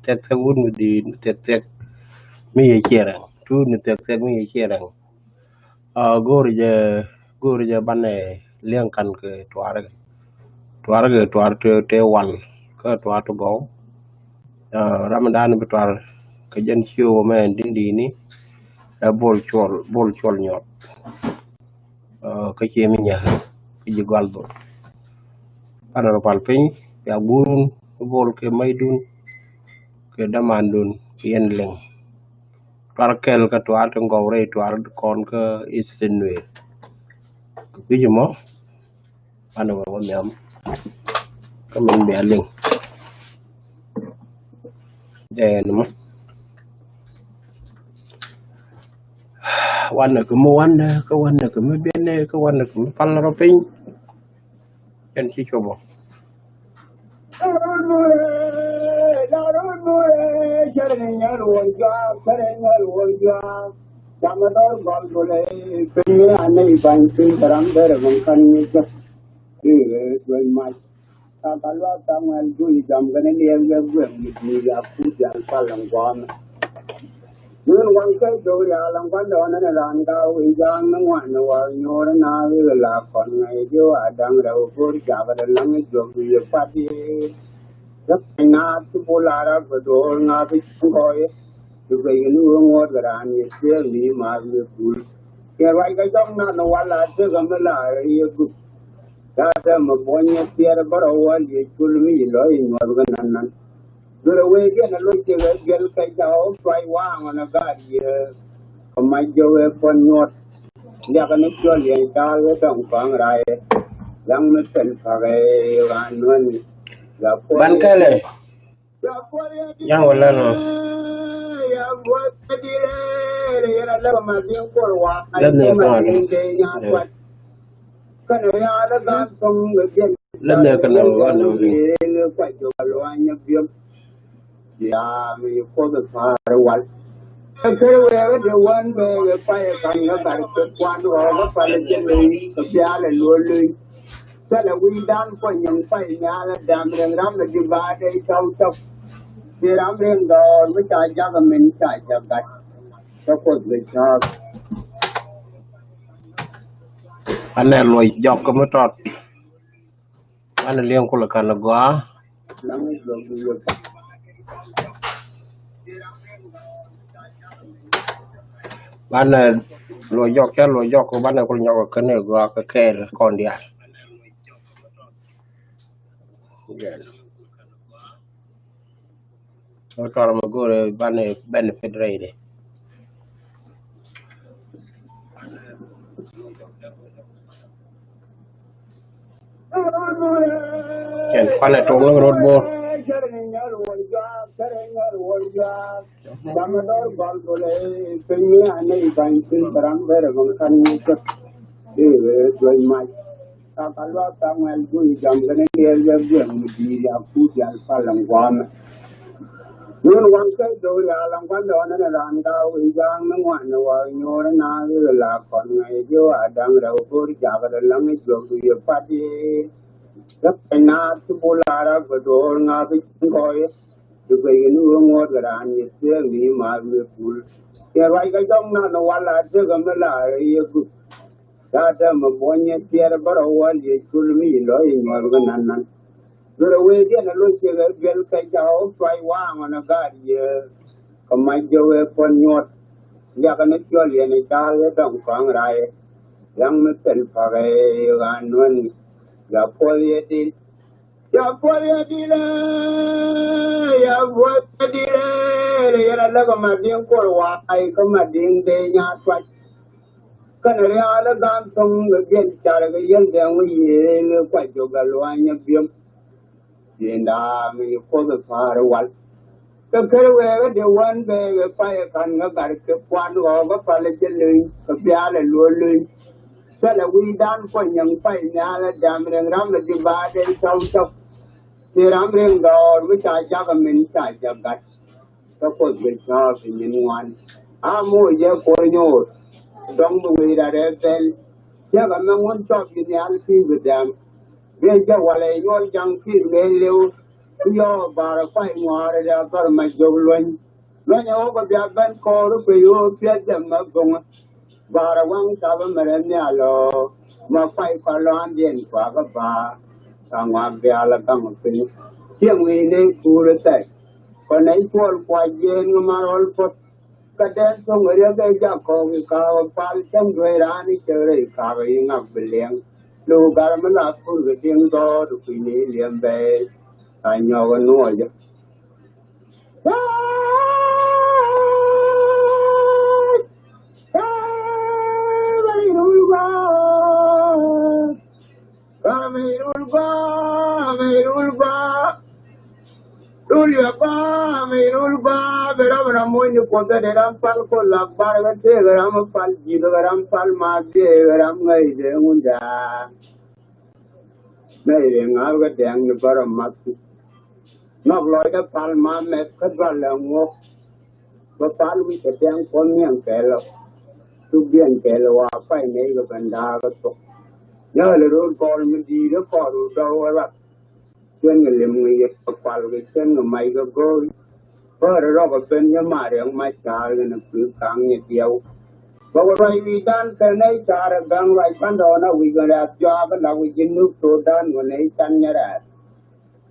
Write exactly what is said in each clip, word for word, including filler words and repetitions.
thiɛk thiɛk wut mi dhi̱i̱t, thiɛk thiɛk mi yɛ ciɛ rɛŋ. Tuut ni thiɛk thiɛk mi yɛ ciɛ rɛŋ. Aa, go̱o̱ri jɛ, go̱o̱ri jɛ banɛ liɛŋ kan kɛ tuaar kɛ. Tuaar kɛ tuaar te, te wal kä tuaar te gɔw. Aa, ram dan bi tuaar kɛ jɛn ciö mɛ din dini. Ɛ bol cuɔl, bol cuɔl nyuɔt. Aa, kä cie mi nyɛ kä ji̱ gɔal dhol. Banɛ rɔ pal piny bia guurun bol kɛ maydun kɛ damandun yɛn liŋ. Tuar kɛl kä tuar ti ŋɔw rɛy tuar kɔn kä Eastern Nuer. Kɛ kui̱c mɔ banɛ wä wä nhiam kä min bia liŋ. Dɛn mɔ wanɛ kɛ mi wanɛ kä wanɛ kɛ mi biɛnɛ kä wanɛ kɛ mi pal rɔ piny. Kɛn ci copɔ. Min waŋ kä jɔw rial aŋ gua̱ndɔɔŋ ni raan gaw i̱ ja̱a̱ŋ ni ŋuan ni wal nyuur na i̱ la kɔn ŋäc ji̱ wa da̱ŋ rɛw go̱r jakä dee läŋ i̱ juɔk i̱ yɛ kuat i̱. Kä piny na ti bul a rak bɛ do̱o̱l ŋa̱th i̱ cieŋ kɔc i̱. Ti guic kɛ ni wee ŋuɔ̱t kɛ raan yɛ thiëëk ni ma i̱ bul. Kɛ ruac kɛ jɔk na ni wal a tëk ɛ mi la i̱ yɛ gup. Da̱a̱ tɛmɛ buɔ̱nyɛ tiɛɛr bä rɔ wäl yɛ cul mi yi lɔ̱c i̱ nyuɔ̱th kä nan nan. Duer ɛ wee diɛn ɛ loc tëk ɛ jiɛl kɛ ca ɣɔw cuay waaŋ ɔn ɛ gaat yɛ. Kɛ mac jɔk ɛ puɔ̱n nyuɔ̱th. Liakɛ ni cuɔl yɛn caal ɛ dɔ̱ŋ kɔaŋ raayɛ. Yaŋ mi pɛl pa̱k ɛ ɣan nuäni. Ban kɛlɛ. Yaŋ wä lɛl mɔ. Lɛl ni kɔn. Lɛl ni kɔn wä lɛl mɔ. Yaa mi kuoth pa̱a̱r wal. Kɛ kër wɛɛk ɛ te wän bɛ wɛ pay ɛ ka̱n kä gat kɛ kuan rɔɔk kä pal ɛ jɛ lo̱y kɛ pial ɛ luɔl lo̱y. Thilɛ wi̱i̱dan puɔ̱ny nyɔŋ pay nhial ɛ dam rɛŋ ram ɛ di baat ɛ cɔw cɔk. Ci ram rɛŋ dɔɔr mi ca jak ɛ min ca jak gat. Kä kuoth bɛ cɔɔk. Anɛ luɔc jɔk kä mi tɔt. Banɛ liɛŋ kulɛ kan gɔaa. Banɛ luɔc jɔk cä luɔc jɔk banɛ kul nyɔk kɛn gɔaa kɛ kɛɛl kɔn diaal. Tɔrɔ mi go̱o̱rɛ banɛ benefit rɛydɛ. Kɛn kuanɛ tuɔk ni rot bo̱o̱r. Kaka luak Samuel Juni jam kɛnɛ liɛl jɛ guɛm mi di̱i̱t ya kut yal pal in guamɛ. Nun waŋ kɛ do̱r yal in guandɛ ɣɔn in raan gaw in ja̱a̱ŋ ni ŋuan in wä nyuur in a ɣöö la kɔn ŋäc ji̱ wa da̱ŋ rɛw go̱r jakɛ dee läŋ in juɔk du yɛ pat yee. Kä pɛny na ti bul a rak bɛ do̱r ŋa̱th in kɔc yɛ. Ti guɛc in wee ŋuɔ̱t kɛ raan yɛ thiek ni ma wee pul. Kɛ ruac kɛ jɔŋ na ni wal a thiek in mi la yɛ gup. Ca tɛm mi buɔ̱nyɛ tiɛɛr bä rɔ wäl yɛ cul mi yi lɔ̱c i̱ nyuɔ̱th kä nan nan. Duer ɛ wee diɛn ɛ loc ciek ɛ biɛl kɛ ca ɣɔw cuay waaŋ ɔn ɛ gaat yɛ. Kɛ mac jɛ wee puɔ̱n nyuɔ̱th. Liakɛ ni cuɔl yɛn ɛ caal yɛ dɔ̱ŋ kɔaŋ raayɛ. Yaŋ mi thil pa̱k ɛ ɣan nuäni. Ya puɔl yɛ dil. Ya puɔl yɛ dil ɛ, ya puɔl yɛ dil ɛ, yɛn a lɛ kɛ ma diŋ kuɔl waay kä ma diŋ dee nyaa tuac. Kɛnɛ riaal ɛ ga̱a̱n tho̱ŋ kɛ biɛl car kɛ yɛn dɛŋ wä yeel kuac jɔk a luany a biɛm. Yɛn daam yi kuoth ɛ pa̱a̱r wal. Kɛ kër wɛɛk ɛ dee wän bɛɛk ɛ pay ɛ ka̱n kä gat kɛ kuan ɣɔɔk kä pal ɛ jɛ löny kɛ pial ɛ luɔl löny. Thilɛ wi̱i̱dan kuɔny nyäŋ pay nhial ɛ dam rɛŋ ram ɛ di baat ɛ cɔw cɔk. Ci ram rɛŋ dɔɔr mi ca jak ɛ min ca jak gat. Kä kuoth bi cɔɔk ti nyin ŋuan. A moc jɛ kuɔr nyoor. Dɔŋ bi wec rat ɛ pɛl. Cäk ɛmɛ ŋun cɔp yi nhial ki̱i̱c bi dɛm. Biɛ jɛ walɛ nyuɔl jaŋ ki̱i̱c mëë lëw. Ku yɔɔ barɛ kuay ŋuaarɛ dee a bär ma jiök luny. Luny a wä bɛ bia ben kɔɔr ku yo̱o̱ piɛth dee ma bo̱ŋä. Barɛ waŋ tabä mɛrɛ nhial ɔ ma kuay kɔlɔandiɛn kuakä ba̱a̱. Ka ŋuak diaal a gaŋ piny. Cieŋ wi̱i̱ nɛy kuurä thɛk. Kɔ nɛy cuɔl kuac jiɛɛn ŋä ma rɔl puɔ̱th. Kä dee thoŋ riek ɛ jak kɔk i̱ ka̱a̱k pal cäŋ duee raan i̱ cɛ rɛy ka̱a̱k i̱ ŋak bi liɛŋ. Lo̱k gat mi la kur kɛ tieŋ dhɔɔt kui̱ni liɛm bɛɛc. A nyɔk ɛ nuɔɔcä. Rul ya ba mi rul ba, bi ram na muny ni kuɔth dee ram pal ko lak bar ga te ga ram pal ji ga ram pal ma de ga ram ngai de ngunda. Ngai de ngal ga deng ni bar ma ti. Nok loi da pal ma me ka ba la ngok. Ba pal wi ka deng ko niang kelo. Tu bien kelo wa pai ne ga banda ga to. Ya le rul kol mi di de ko ru da wa rat. Cien kɛ lim ŋi̱i̱c kɛ kual kɛ cien kɛ mac kɛ go̱o̱l. Bä rɛ rɔk kɛ pen cä ma̱a̱ riɛk mac ca̱a̱r kɛnɛ kui̱ ka̱ŋ nyɛ diɛw. Bä wä ruac wi̱i̱dan kɛ nɛy ca̱a̱r ɛ ga̱ŋ ruac pa̱ndɔɔn a wi̱c kɛn rɛ̈ɛ̈th jɔaak ɛ lak wi̱c ji̱ Nup Thudan kɛ nɛy can nyɛ rɛ̈ɛ̈th.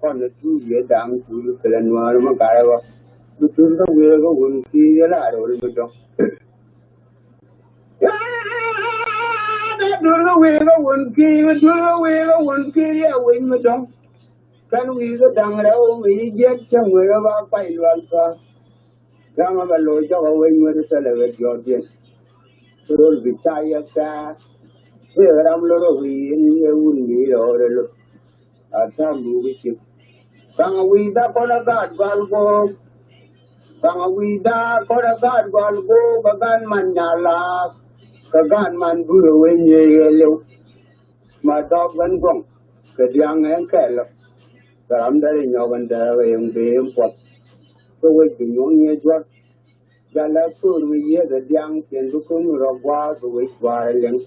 Kɔn ɛ tuuc yee da̱ŋ tuuc kɛ lɛ nuäär mi garɛ ɣɔ̱. Mi tuuc kä wëë kä wun ki̱i̱c yɛ la röl mi dɔ̱ŋ. Dee duel kä wi̱i̱ kä wun ki̱i̱c, duel kä wi̱i̱ kä wun ki̱i̱c yɛ wec mi dɔ̱ŋ. Kɛn wi̱i̱ kä da̱ŋ rɛw mi yi jiɛt cäŋ wec kä ba kuay lual kä. Gaŋ kä bɛ loc jɔk kä wec mi ri thilɛ ɣöö diɔ̱ɔ̱kdiɛn. Rol bi ca yɛ kɛɛ. Wëë ram lor kä wi̱i̱ in yɛ wun mi rɛw rɛ lo̱k. A tääm mi wec cik. Kaŋ a wi̱i̱ da kɔn a gaat gɔal go̱o̱k. Kaŋ a wi̱i̱ da kɔn a gaat gɔal go̱o̱k, kɛ gaat man nyala. Kɛ gaat man burɛ wee nyieec ɣɛɛliw. Ma dɔɔk ben guɔ̱ŋ kɛ diaŋ ɛn kɛɛlä. Kɛ ram dee ri nyɔk ɛn dee kɛ yɛn bee ɛn puɔth. Kɛ wec bi nyuɔ̱ŋ nyieec juɔ̱k. Jalɛ kur mi yieth ɛ diaŋ, cien bi kum rɔ gua̱a̱th bi wec gua̱a̱r ɛ liŋ.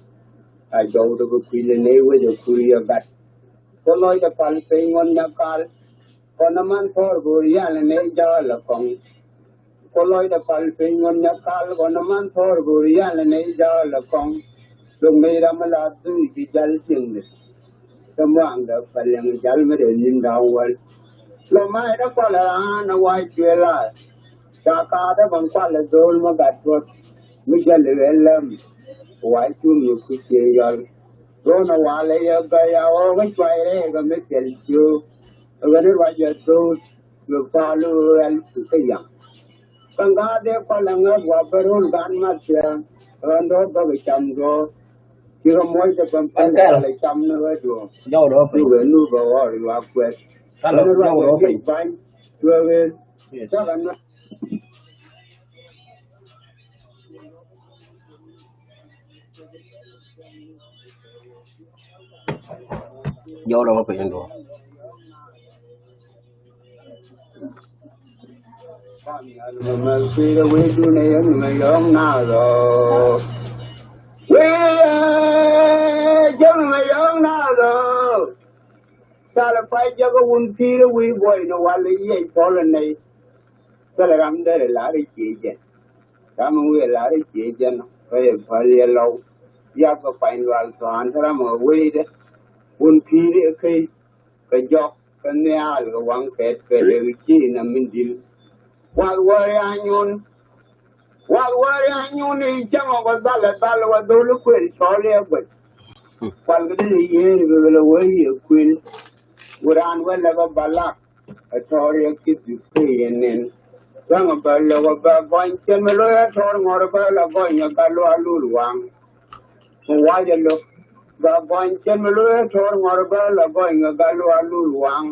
A jɔw dee bi kui̱l ɛ ney wec ɛ kur yɛ gat. Kɔ lɔcdɛ pal piny ŋuɔ̱n nyakal. Kɔn ɛ man thɔɔr go̱o̱r yal ɛ ney ja̱a̱l ɛ kɔŋ. Kɔ lɔcdɛ pal piny ŋuɔ̱n nyakal. Kɔn ɛ man thɔɔr go̱o̱r yal ɛ ney ja̱a̱l ɛ kɔŋ. Dok ney ram mi la dhuuc ci jal cieŋdɛ. Kä muaŋdä paliɛŋ jal mi rɛy ni̱n da̱ŋ wäl. Lɔ mac dä kualɛ raan a wac cuëë laar. Ca kaat dä ban kualɛ dho̱o̱l ma gat puɔ̱t. Mi jäl i̱ ɣɛl läm. Wac cun mi kuc ciëë yɔl. Ro̱o̱n a walɛ yɛ bɛy a ɣɔɔk kä cuay rɛɛk kä mi piɛl ciöök. Ɣän i̱ ruac yɛ dho̱o̱l. Yɛ pa̱a̱l i̱ ɣɛl kä yaŋ. Kä ŋa̱a̱ dee kɔl aŋäth wa bä ro̱l gan mat thia̱a̱ŋ. Ɣän dɔ̱ɔ̱k bäkɛ cam dɔ̱ɔ̱k. Cikɛ muɔ̱c dee bäm pɛn kɛl cam ni ɣä duɔ̱ɔ̱k. Jɔw dɔ̱ɔ̱k piny. Cikɛ nu bä ɣɔr yuak kuɛth. Kalo jɔw dɔ̱ɔ̱k piny. Bany. Cuɛ ɣer. Cakɛ na. Jɔw dɔ̱ɔ̱k piny duɔ̱ɔ̱k. Calɛ pay jakä wun pi̱i̱r i̱ wi̱i̱ buɔyni wal i̱ yiɛc pɔl inɛy. Thilɛ ram derɛ lar i̱ cie jɛn. Ram in wi̱i̱ lar i̱ cie jɛn ɔ kä yɛ päl yɛ lɔw. Yak kɛ kuany lual thɔ̱a̱n ti ram ɛ wecdɛ. Wun pi̱i̱r i̱ kä kɛ jɔk kɛ nhial kɛ waŋ kɛɛt kɛ lek i̱ cie inɛ min di̱l. Wath wäri anyun. Wath wäri anyun i̱ cäŋ ɔ kɛ dhal ɛ dhal wä dhol i̱ kuël cɔl i̱ ɛ guɛc. Kual kɛ dee yiëër kɛ kɛ lɛ wee yɛ kuël. Wä raan wä lɛ bä balak. Ɛ tɔɔr yɛ ki̱th bi pee yɛ nɛn. Bäŋ ɛ bä lɛ wä bä gɔny cɛn mi lo̱c ɛ tɔɔr ŋɔr bä lɛ gɔny ɛ gal lual lul waŋ. Mi wac ɛ lo̱k bä gɔny cɛn mi lo̱c ɛ tɔɔr ŋɔr bä lɛ gɔny ɛ gal lual lul waŋ.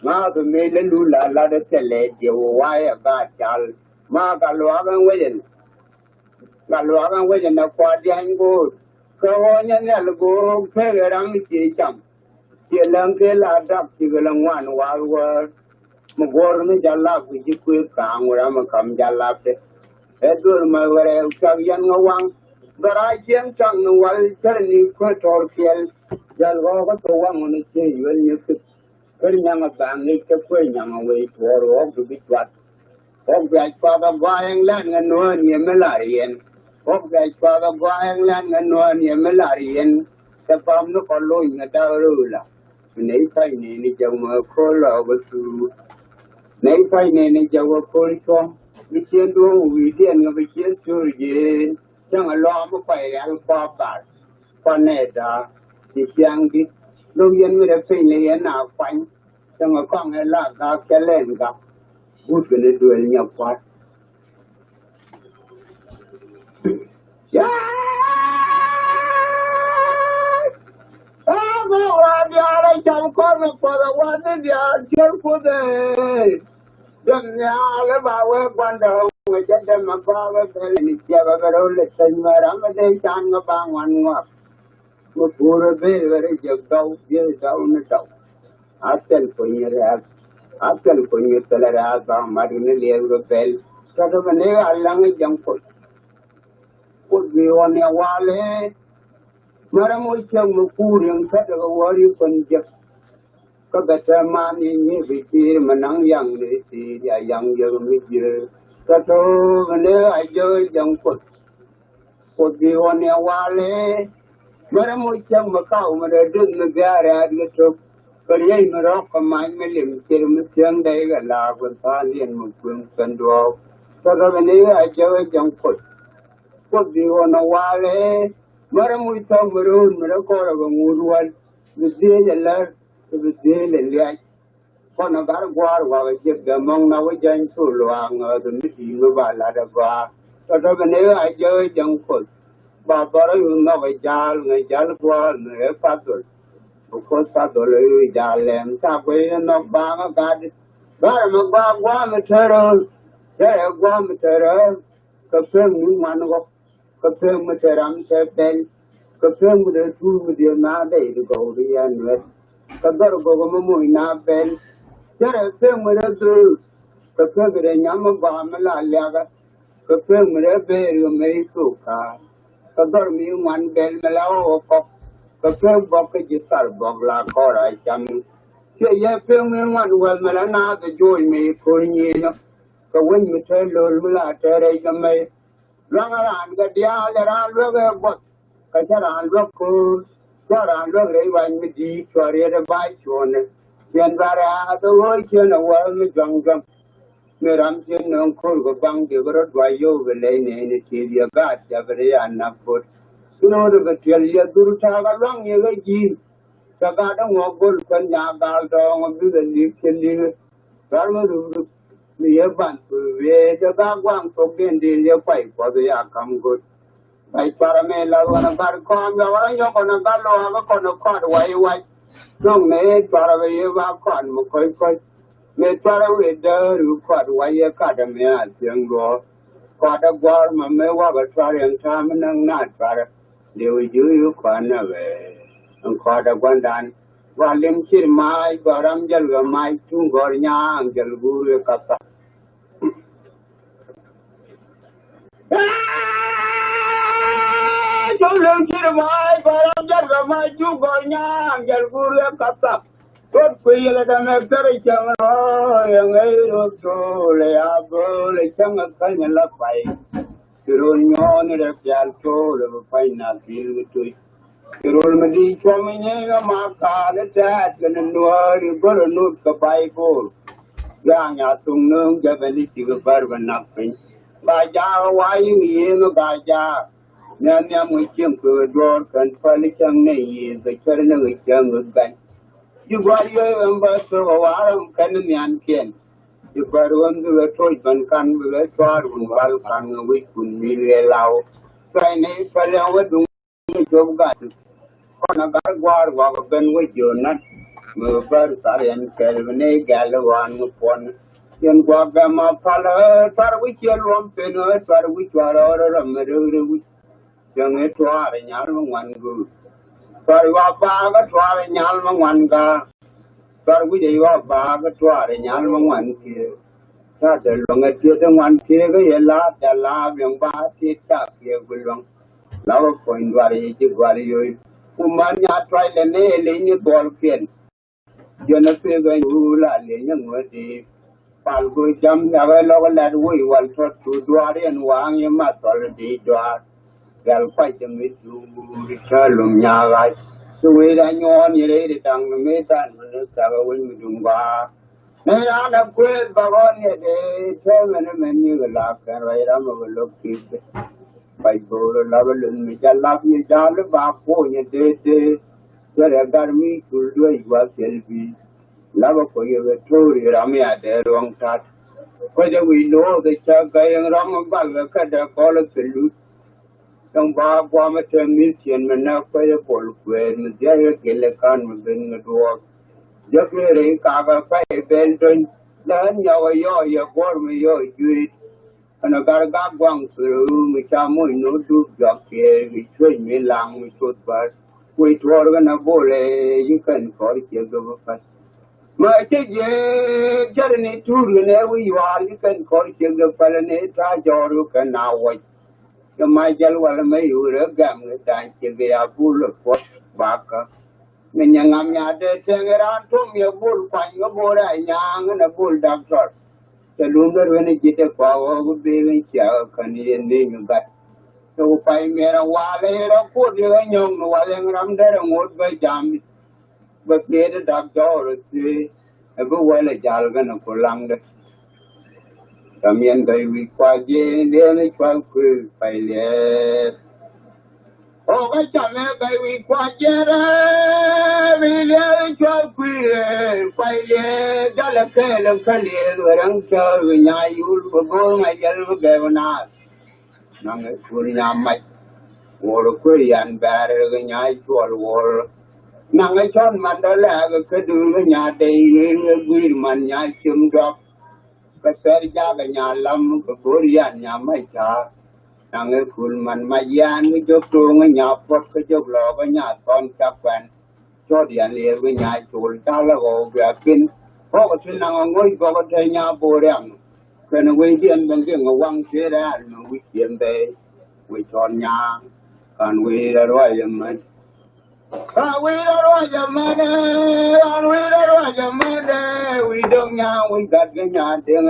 Ŋa̱a̱th mi lɛ lul a lat ɛ thilɛ diɛ wä wac ɛ gaat cal. Ma gal luak ɛn wecɛ nɛ. Gal luak ɛn wecɛ nɛ kua̱r diany go̱o̱r. Kä ɣɔ̱ɔ̱ny ɛ nhial go̱o̱r pek ɛ ram mi cie cam. Ciɛ läŋ kɛ la dak cikɛ lɛ ŋuan wath wäär. Mi guɔ̱r mi jal lap kɛ ji̱ kuëëk kaaŋ wä ram mi kam jal lapdɛ. Ɛ duer mɛ wɛ rɛɛk cak yɛn ŋä waŋ. Bɛ rac cieŋ cak ni wal cär ni kuɛ tɔr kiɛl. Jal ɣɔɔk kä thok waŋ wä ni ciey yuel nyɛ kith. Ber nyaŋ a baŋ ŋic kä kuec nyaŋ a wec tuɔɔr ɣɔk bi bi cuat. Ɣɔk bia cuath a gɔaa ɛŋ lɛn ŋɛ nuɔ̱ɔ̱n yɛ mi lar yɛn. Ɣɔk bia cuath a gɔaa ɛŋ lɛn ŋɛ nuɔ̱ɔ̱n yɛ mi lar yɛn. Cɛ pam ni kɔ loc ŋɛ dak rööla. Nɛy pa̱ny nɛy ni jɛ ŋuɛ ko̱l lɔɔk kä thuu. Nɛy pa̱ny nɛy ni jɛ wä ko̱l cuɔ̱ŋ. Bi ciën duɔ̱ɔ̱ŋ wi̱i̱diɛn ŋɛ bi ciën thöör jieen. Cäŋ a lɔɔm kɔc rial kua bar. Kua nɛɛda ti ciaŋ dit. Lo̱k yɛn mi rɛ piny ni yɛn a kuany. Cäŋ a kɔŋ ɛ la gak cɛ lɛn gak. Wut kɛn ɛ duel nyɛ kuat. Yes! Ɛmɛ wa diaal ɛ cam kɔn ɛ kuɔth ɛ wa ni diaal tiel kuoth ɛ. Jɛn nhial ɛ ba wee gua̱ndɛ ŋɛ jɛ dɛm ɛ gɔaa wee bɛl ni ciɛp ɛ bɛ rɛw lɛ teny mɛ ram ɛ dee can ŋɛ ba ŋuan ŋuak. Ŋɛ puur ɛ bee ɛ rɛ jɛ dɔw biɛ dɔw ni dɔw. A thil puɔ̱ny rɛ̈ɛ̈th, a thil puɔ̱ny thilɛ rɛ̈ɛ̈th ba mat ni liɛth kɛ pɛl. Tɔtɔ mi ni a laŋ jɛŋ puɔ̱ny. Kuoth bi ɣɔn ya walɛ. Mɛrɛ mɔ cäŋ mi kuur yɛn kä tekɛ wäär yi kuɔ̱ny jek. Kä bɛ tɛm man yi nyi bi ciir mi naŋ yaŋ ni ciir ya yaŋ yek mi jiee. Tɔtɔ mi ni a jek jɛŋ puɔ̱ny. Kuoth bi ɣɔn ya walɛ. Mɛrɛ mɔ cäŋ mi kaw mi rɛ döth mi gɛ̈ɛ̈r rɛ̈ɛ̈t kɛ tok. Kɛ riey mi rɔ̱k kɛ mac mi lim cir mi thiäŋ dɛy kɛ laak wä tha̱a̱ŋdiɛn mi kueŋ kɛn duɔ̱ɔ̱k. Tɔtɔ mi ni a jɛ wä jɛŋ Kuoth. Kuoth bi ɣɔn ya walɛ. Mɛrɛ mɔ cäŋ mi rööl mi rɛ kɔrɛ kɛ ŋut wal. Mi dhiec ɛ lär kɛ bi dhiec lɛ liac. Kɔn ɛ gat gua̱a̱r wakɛ jiäk dee mɔŋ na wä jany thol luaak ŋääth mi di̱i̱t mi ba lat ɛ gɔaa. Tɔ̱tɔ̱ bi ni ɣaa jɛ ɣä jɛŋ Kuoth. Ba bɔrɔ yu nhɔk ɛ ja̱a̱l ŋɛ ja̱l gua̱a̱r mi ɛ pathol. Bi Kuoth pathol ɛ yu ja̱a̱l lɛm ca guey ni nhɔk baaŋ ɛ gat. Gat ɛmɛ gua̱a̱ gua̱a̱ mi tɛrɛ. Tɛrɛ gua̱a̱ mi tɛrɛ. Kɛ pek mi ŋuan ɣɔk. Kɛ pek mi te ram te bɛl. Kɛ pek mi te tuur mi diɛ na dɛy ti gɔw ri yɛn wɛt. Kɛ dhɔr gɔk mi muc na bɛl. Cɛ rɛ pek mi te dhur. Kɛ pek rɛ nyam mi gɔaa mi la liakä. Kɛ pek mi te ber kɛ mec thok ka̱a̱. Kɛ dhɔr mi ŋuan bɛl mi la ɣɔk kɔk. Kɛ pek bɔk kä ji̱ thar bɔk la kɔr a cam. Ciɛ yɛ pek mi ŋuan wɛl mi la naath ɛ joc mi ko̱r nyieenä. Kɛ wec mi te lo̱l mi la te rɛc kɛ mec. Luaŋ raan kɛ diaal ɛ raan luäk ɛ guɔth. Kɛ cä raan luäk ko̱o̱r. Cä raan luäk rɛy wac mi di̱i̱t cua riet ɛ ba̱a̱c cuɔ̱ɔ̱nɛ. Ciɛn ba rɛ̈ɛ̈th ɛ ɣöö ciɛn ɛ wäär mi juaŋ juaŋ. Mi ram ciɛn nööŋ ko̱o̱r kɛ baŋ diek rɔ̱ duac yio̱w kɛ lɛy nɛɛni tiëëth yɛ gaat cɛ bi rɛy a nak go̱t. Ci ro̱o̱dɛ kɛ tiɛl yɛ dhur ta̱a̱ kɛ luaŋ yɛ kɛ ji̱i̱n. Cɛ gat däŋ wä go̱l kuɛn nyaak gaal dɔɔŋ bikɛ li̱k cɛ li̱k. Gat mi ruk ruk mi yɛ ban thul wiee cɛ gat gua̱a̱ŋ thok diɛn di̱i̱l yɛ kuay kuɔth ya ka̱m go̱l. Kuay cuarɛ mi lath ɣän a gat kɔn yɔk rɔ nyɔk kɔn a gat luaak kɔn a kɔt wac wac. Thok ni cuarɛ bɛ yɛ ba kɔn mi ko̱c ko̱c. Mi cuarɛ wi̱i̱ dääri kɔt wac yɛ kat ɛmɛ a thiäŋ luɔ̱ɔ̱r. Kɔt a gua̱a̱r ma mi wakɛ cuarɛ ɛn ta̱a̱ mi näk na cuarɛ. Liw ji̱ wi̱i̱ kɔn ɛ wee ɛn kɔɔt ɛ gua̱ndan. Gɔaa lim cir maac gɔaa ram jäl kɛ maac tuŋ gɔ̱r nyaaŋ jäl guur kɛ kathak. Jɔl lim cir maac gɔaa ram jäl kɛ maac tuŋ gɔ̱r nyaaŋ jäl guur kɛ kathak. Kuoth kui̱ yɛlɛ dämɛ kärɛ cäŋ rɔ̱ yɛ ŋäc rot do̱o̱l ɛ ya bööl ɛ cäŋ ɛ käny ɛ la pay. Ci rol nyɔɔn rɛ pial cool ɛ bi pany na bil mi toc. Ci rol mi di cuɔm nyɛy kä ma kaal tɛɛt kɛ ni nuɔɔri bärä nut kɛ Baibol. Yaŋ ya thuŋ nööŋ jɛ bɛ ni cikɛ bär bɛ nak piny. Ba jaak wa yiŋ yiëëŋ ba jaak. Nhiam nhiam ŋä cieŋ kuëë duɔɔr kɛn päl cäŋ nɛ yiëëŋ kɛ cär ni ŋä cäŋ ŋä bɛny. Ci gua̱l yio̱o̱k ɛn bä thok ɛ wa̱r ɛn kɛn nhiankiɛn. Ci bär ɣän bikɛ toc bän kan bikɛ cua̱r wun bal kan ŋɛ wi̱c kun mi riɛl law. Cuay ni päl ɛn wä duŋ ni cop gat. Kɔn a gat gua̱a̱r gua̱k ben wä jiöt nat. Mi bär thar ɛn kɛl bi ni gɛl ɣɔan ŋä puɔn. Cien gua̱k gɛm a pal ɛ thar wi̱c ciɛ luɔm pen ɛ thar wi̱c cua̱r ɛ rɔ rɔ mi rek rek wi̱c. Cäŋ i̱ tuaar inyal mi ŋuan göök. Tuaar yua baak kä tuaar inyal mi ŋuan ga̱a̱. Tuaar wi̱c ɛ yua baak kä tuaar inyal mi ŋuan kiee. Ta̱a̱ dee luäŋ ɛ tiet iŋuan kiee kä yɛ la̱a̱t dee la̱a̱t yɛn ba tiet ta̱a̱ kiee bi luäŋ. La wä puɔ̱ny duar yɛ ji̱ gua̱r yoc. Ku män nya tuac lɛ ni ɛ leny ni buɔlkiɛn. Jɛn a pek a nyuul a lieny a ŋuädi. Pal ku jam yak ɛ lɔk lɛt wec wal tɔt cu duaar yɛn waŋ yɛ ma thɔl di duaar. Rial kuac jɛ mi duur cä lum nyaak ɣac. Ci wec a nyuɔɔn yɛ rɛy ri daŋ mi than mi ni thak a wec mi duŋ gɔaa. Ni raan a kueth bak ɣɔn yɛ dee tɛmɛ ni mɛn ni kɛ lak kɛn ruac ram a kɛ lok kith. Kuac bo̱o̱r a lap a luth mi ca lap yɛ ja̱a̱l ba kuɔny a dee dee. Cɛ rɛ gar mi cul duec wa thil bi. Lapä kɔ yɛ kɛ to̱ri ram ya dee ruɔ̱ŋ tat. Kuecä wi̱i̱ lo̱o̱th ɛ cä gäy ɛn ram ɛ bal kɛ kä dee kɔl ɛ kɛ lut. Dɔ̱ŋ ba guam ɛ te mi̱th ciɛn mi näk kuecä pol kuëër mi dhiac kɛ gil ɛ ka̱n mi ben ŋä duɔɔk. Jek rɛy kakä pay bɛl do̱ny. Lä ɣän nyɔk ɛ yɔɔc yɛ guɔ̱r mi yɔɔc jui̱i̱t. Ɛn a gar gak guaŋ through mi ca moc ni wä dup jɔak kiɛɛr mi cuec mi laŋ mi cuoth bär. Wec tuɔɔr kɛn a bol ɛ yi kɛn kɔr ciek dop a päl. Ma cä jiɛɛk cär ni tuur kɛn ɛ wi̱i̱ yuaar yi kɛn kɔr ciek dop päl ni ta̱a̱ jɔɔr yu kɛn a wuɔc. Kɛ ma jäl wal mɛ yur ɛ gam kɛ da̱a̱n ciek dop a bul ɛ puɔt bakä. Min nyɛ ŋam nya dee tɛŋ raan tom yɛ bol kuany kä bol rɛy nyaŋ in a bol doctor. Cɛ lum dee rueni ji̱ dee kua ɣɔɔ bi ben in cia kä ni yɛ ni mi gat. Cɛ ku pay miɛr a wal in rɔ kuot yɛ kä nyɔŋ ni wal in ram dee rɛ ŋot bä jam. Bä kiet in doctor rɔ thuee ɛ bi wal a jal kɛn a ku laŋ dee. Kä miɛn gäy wi̱i̱ kua jiɛn liɛn i̱ cual kui̱ pay liɛɛr. Ɔ kä cam ɛ gäy wi̱i̱ kua jiɛn rɛɛ wi̱i̱ liɛɛr i̱ cual kui̱ pay liɛɛr. Jalɛ kɛɛl in kä liɛɛr wɛ rɛŋ cä wi̱i̱ nyaay yul bä go̱o̱r ŋa̱c yɛl bä gɛɛk naath. Naŋ ɛ kuur nya mac. Wuɔl kuer yan bɛr kɛ nya cuɔl wuɔl. Naŋ ɛ cɔn man dɔ lɛk kɛ dur kɛ nya dey kɛ guir man nya cim dɔk. Kɛ pɛr jakɛ nya lam kɛ go̱r yan nya mac taar. Naŋ ɛ kul man mac yan kɛ jok toŋ kɛ nya puɔt kɛ jok lɔɔk kɛ nya thɔn ca kuɛn. Cɔt yan liɛɛr wi̱c nya col calä ɣɔw biakin. Ɣɔk ti naŋ aŋoc gɔk te nya bor riam. Kɛn wi̱c diɛn ben giŋ waŋ ti rɛɛl mi wi̱c diɛn bɛ. Wi̱c cɔt nya kan wi̱c rɛ ruac ɛmɛn. Kan wi̱c rɛ ruac ɛmɛn. Kan wi̱c rɛ ruac ɛmɛn. Wi̱c dɔ̱ŋ nya wi̱c gat kɛ nya diŋ.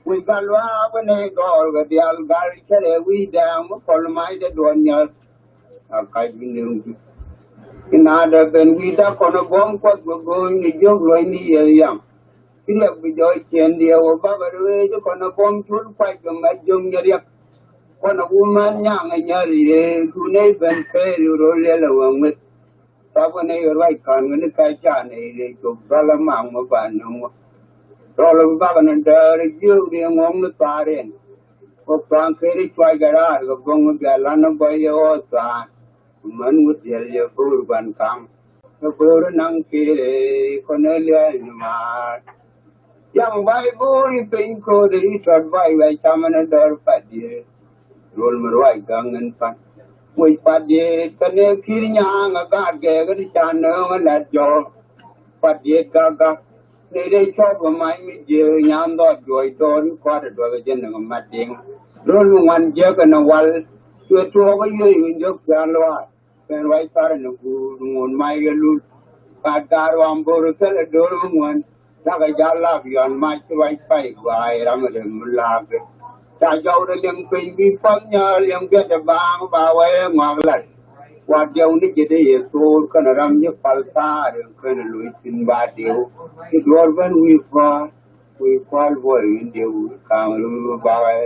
Wi̱c gat luaak ni gɔɔl kɛ diaal gal cɛ rɛ wi̱c dɛɛŋ mi kɔl mac dɛ duɔn nyɔl. A kac bi liŋ juc. Inadɛ ben wi̱i̱ dak kɔn ɛ buɔ̱m kuɔth bɛ go̱o̱ny ni jiök luɔ̱c ni yiëë yam. Ci riɛk bi jɔɔc ciëndiɛ wä bakɛ ruëëc kɔn ɛ buɔ̱m cul kuac kɛ mɛt jiök nyɛ riɛk. Kɔn ɛ wumän nyaŋ ɛ nyär yee duunɛ ben pɛɛr yu ro̱l liɛl ɛ wä ŋueth. Tɔpkɛ ni ruac ka̱n kɛ ni kɛ ca ni ri cop bälä maŋ mi ba nöŋ wä. Rɔl bi bakɛ ni däär jiök ri ŋuɔ̱ŋ ni thaar in. Kɛ kua̱ŋ keri cuac kɛ raar kɛ bo̱ŋ mi bia lan ni bɔy yɛ ɣɔɔ thaar. Män wut diɛl yɛ bo̱o̱r gua̱n kaŋ. Kɛ bo̱o̱r naŋ kiri kɔn ni lia̱a̱ ni maar. Yaŋ bay bo̱o̱r i̱ piny ko̱o̱t i̱ tɔt bay wɛ camä ni dɔr pat diet. Duol mi ruac gaŋ in pan. Wec pat diet kɛ ni kir nyaŋ a gaat gɛɛk in ca nööŋ a lat jɔɔk. Pat diet gak gak. Ni dee cɔp a mac mi jiee nyan dhɔt juɔc dɔɔr i̱ kuat a duɔth a jɛ niŋ a mat diŋ. Duol mi ŋuan jiäk in a wal. Cuɛ tuɔɔk a yuec win jɔk pian luaar. Kɛn ruac thar ni guur ŋun mac kɛ lul. Kat gaar wam bo̱r thilɛ do̱r mi ŋuän. Cakɛ jal lap yɔn mac ci ruac pay gua̱a̱c ram rem mi laak. Ca jɔw rɛ liɛŋ piny bi pɔth nyɔɔl liɛŋ biɛt ɛ baaŋ ba wee ŋuak lat. Wat jɔw ni ji̱ dee yɛ thoor kɛn ram ji̱ pal thaar in kɛn loc thin ba diw. Ci duɔr ben wi̱i̱ kɔɔr. Wi̱i̱ kual buɔy wi̱i̱ diw ka̱a̱ŋ rur bakɛ.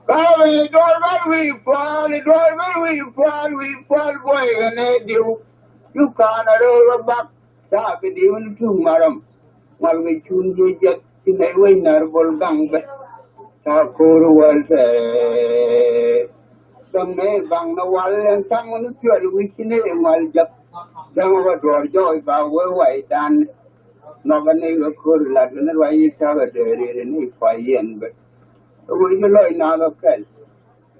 Ka̱a̱ŋ wi̱i̱ duɔl bal wi̱i̱ kual, duɔl bal wi̱i̱ kual, wi̱i̱ kual buɔy kɛ nɛ diw. Cu ka̱a̱ŋ a rur bak. Ca kɛ diw ni tuŋ maram. Mal kɛ cun jiɛ jɛt ci nɛy wec nar bol gaŋ bɛ. Ca ko̱r wäl tɛɛ. Däŋ nɛy baŋ ni wal ɛn taŋ ni piɔl wi̱c ci nɛy ŋual jɛk. Däŋ kɛ duɔl jɔɔc ba wee waydan. Nhɔkɛ ni kɛ ko̱r lat kɛ ni ruac yi ta̱kɛ dee riet ni kua yɛn bä. Ɛ wee ji̱ lɔc naath ɔ kɛl.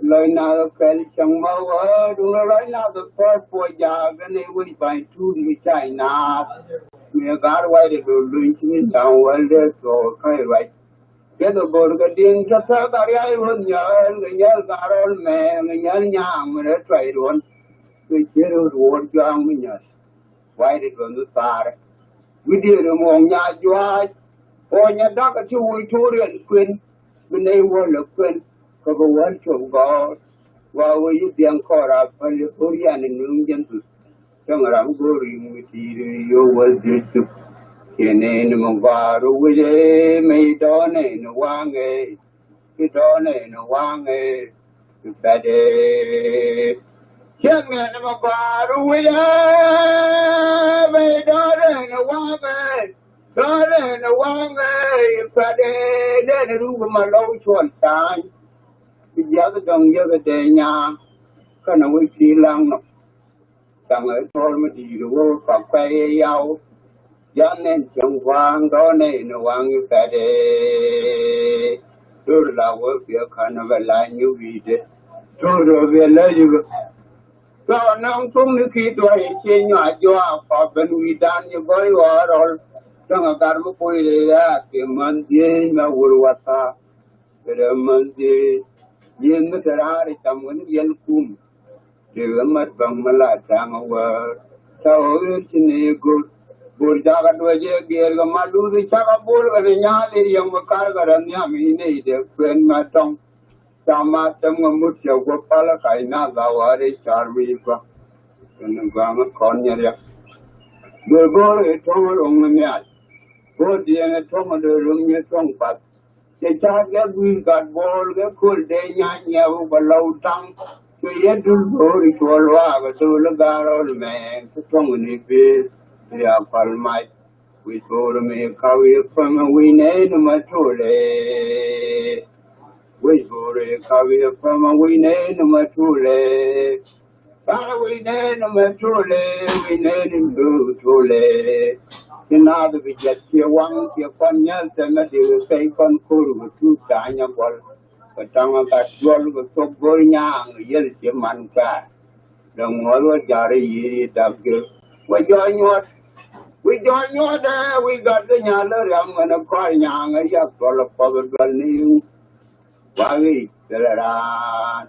Lɔc naath ɔ kɛl cäŋ ma wee duŋ lɔc naath ɔ thɔɔt puɔ jaak kɛ ni wec ba̱ny tuut mi cac naath. Mi ɛ ga̱r wac dee do̱l luny ci mi da̱ŋ wäl dee thuɔɔk kä i̱ ruac. Kɛ kɛ go̱r kɛ di̱ŋ cä thäk a riac ruɔ̱n nyäl kɛ nyäl ga̱r rɔl mɛɛŋ kɛ nyäl nyaam mi rɛ tuac ruɔ̱n. Kɛ cier ruɔ̱n juaŋ mi nyäl. Wa̱i̱ di duɔth mi thaarɛ wi̱diɛn ɛmɔ nya juaac. Ɣɔɔ nya dakä ti wuc tuuriɛn kuën. Mi nɛy wäl ɛ kuën kä bi wäl cuɔp gɔɔr. Wa wee yi dhiɛŋ kɔɔr a päl i̱ go̱r yan in nuŋ jɛn thuth. Cäŋ ram go̱r in wi̱i̱ ti̱i̱t i̱ yo̱o̱ wä dhiec thuk. Ciɛ nɛy ni mi gɔaa rɔ wec ëë mɛy dɔ̱ɔ̱nɛ ni waŋɛ. Ti dɔ̱ɔ̱nɛ ni waŋɛ ti pɛt ëë. Ciɛ nɛy ni mi gɔaa rɔ wec ëë mɛy dɔ̱ɔ̱nɛ ni waŋɛ. Dɔ̱ɔ̱nɛ ni waŋɛ ti pɛt ëë. Dee ni ruk ma lɔw cuɔl ta̱a̱ny. Ti jiath dɔ̱ŋ yäk dee nyaa. Känɛ wec ti laŋ nɔ. Caŋ ɛ tuɔɔr mi di̱i̱t wä kɔk kuɛy ɛ yaw. Jan nɛn cieŋ gua̱a̱ŋ dɔ̱ɔ̱nɛ ni waŋ i̱ pɛt ëë. Do̱r la wä biɛ ka̱n bɛ la nyi wi̱i̱dɛ. Do̱r rɔ biɛ lä yikɛ. Tɔɔ nɔŋ thuk ni ki̱i̱t duɔ̱c i̱ cie nyɔa jɔak kɔp ben wi̱i̱dan nyi gɔ̱r i̱ ɣɔɔ rɔl. Däŋ ɛ gat mi kui̱ rɛy rɛ̈ɛ̈k kɛ män dhieec mɛ wur watha. Kɛ dee män dhieec. Yieth mi te raar i̱ cam kɛn i̱ yɛn kum. Dee ɣä mat baŋ mi la ta̱a̱ŋ ɛ wäär. Ca ɣä ɣer ci ni go̱r. Go̱r jakä duɔ̱c ɛ gɛɛr kɛ ma luth i̱ cakɛ bol kɛ ni nyaal i̱ riɛŋ mi kar kɛ rɛ nhiam i̱ nɛy dee kuɛn ma tɔŋ. Ca ma tɛm kɛ mut cɛ guɔ pal ɛ kac na gawar i̱ car wi̱i̱ gɔaa. Kɛn gɔaa mi kɔn nyɛ riɛk. Go̱r go̱r i̱ tɔŋ ro̱ŋ mi nhial. Go̱r diɛn i̱ tɔŋ dee ro̱ŋ nyɛ tɔŋ path. Cɛ ca̱a̱t kɛ gui̱i̱r gat buɔɔl kɛ köl dee nya̱a̱ nyiɛɛu bɛ lɔw taŋ. Cuɛ yɛ dul bo̱o̱r cuɔl waak ɛ dho̱l i̱ ga̱r rɔl mɛɛn kä tuɔ̱ŋ ni bëë. Riak pal mac wi̱c bo̱o̱r mi kaw i̱ päm wi̱c nɛy ni ma tuɔl ëë. Wi̱c bo̱o̱r i̱ kaw i̱ päm wi̱c nɛy ni ma tuɔl ëë. Bara wi̱i̱ nɛy ni mɛ tuɔlɛ, wi̱i̱ nɛy ni mɛ tuɔlɛ. Ti naath bi jɛt ciɛ waŋ ciɛ kɔn nyɛl tɛmɛ di kɛ pɛy kɔn ko̱r kɛ tuut ta̱a̱ nyɛ gɔl. Kɛ ta̱ŋ gat juɔl kɛ thok go̱r nyaaŋ yɛl ciɛ man kɛɛr. Dee ŋuɔth wä ja̱r i̱ yiëë i̱ dak gir. Wä jɔɔc nyuɔt. Wi̱c jɔɔc nyuɔt ɛ wi̱c gat kɛ nyal riam ŋän kɔr nyaaŋ ɛ yak gɔl ɛ puɔth ɛ dual ni. Wa ɣic thilɛ raan.